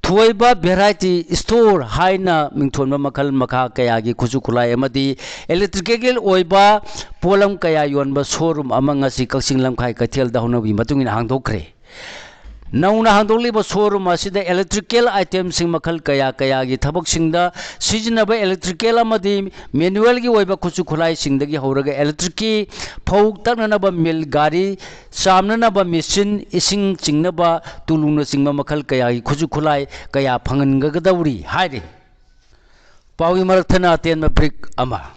ꯊꯣꯏꯕ variety store ꯍꯥꯏꯅ ꯃꯤꯡꯊꯣꯟꯕ ꯃꯈꯜ ꯃꯈꯥ ꯀꯌꯥꯒꯤ ꯈꯨꯠꯁꯨ ꯈꯨꯠꯂꯥꯏ ꯑꯃꯗꯤ electrical ꯑꯣꯏꯕ ꯄꯣꯠꯂꯝ ꯀꯌꯥ ꯌꯣꯟꯕ showroom ꯑꯃ ꯉꯁꯤ ꯀꯛꯆꯤꯡ ꯂꯝꯈꯥꯏ ꯀꯩꯊꯦꯜꯗ ꯍꯧꯅꯕꯤ ꯃꯇꯨꯡ ꯏꯟꯅ ꯍꯥꯡꯗꯣꯛꯈ꯭ꯔꯦ꯫ ꯅꯧꯅ ꯍꯥꯡꯗꯣꯛꯂꯤꯕ showroom ꯑꯁꯤꯗ electrical itemꯁꯤꯡ ꯃꯈꯜ ꯀꯌꯥ ꯀꯌꯥꯒꯤ ꯊꯕꯛꯁꯤꯡꯗ ꯁꯤꯖꯤꯟꯅꯕ electrical ꯑꯃꯗꯤ manualꯒꯤ ꯑꯣꯏꯕ ꯈꯨꯠꯁꯨ ꯈꯨꯠꯂꯥꯏꯁꯤꯡꯗꯒꯤ ꯍꯧꯔꯒ electricꯀꯤ ꯐꯧ ꯇꯛꯅꯅꯕ mill, ꯒꯥꯔꯤ ꯆꯥꯝꯅꯅꯕ machine, ꯏꯁꯤꯡ ꯆꯤꯡꯅꯕ ꯇꯨꯂꯨꯅꯆꯤꯡꯕ ꯃꯈꯜ ꯀꯌꯥꯒꯤ ꯈꯨꯠꯁꯨ ꯈꯨꯠꯂꯥꯏ ꯀꯌꯥ ꯐꯪꯍꯟꯒꯗꯧꯔꯤ ꯍꯥꯏꯔꯤ꯫ ꯄꯥꯎꯒꯤ ꯃꯔꯛ ꯊꯠꯅ ꯑꯇꯦꯟꯕ break ꯑꯃ꯫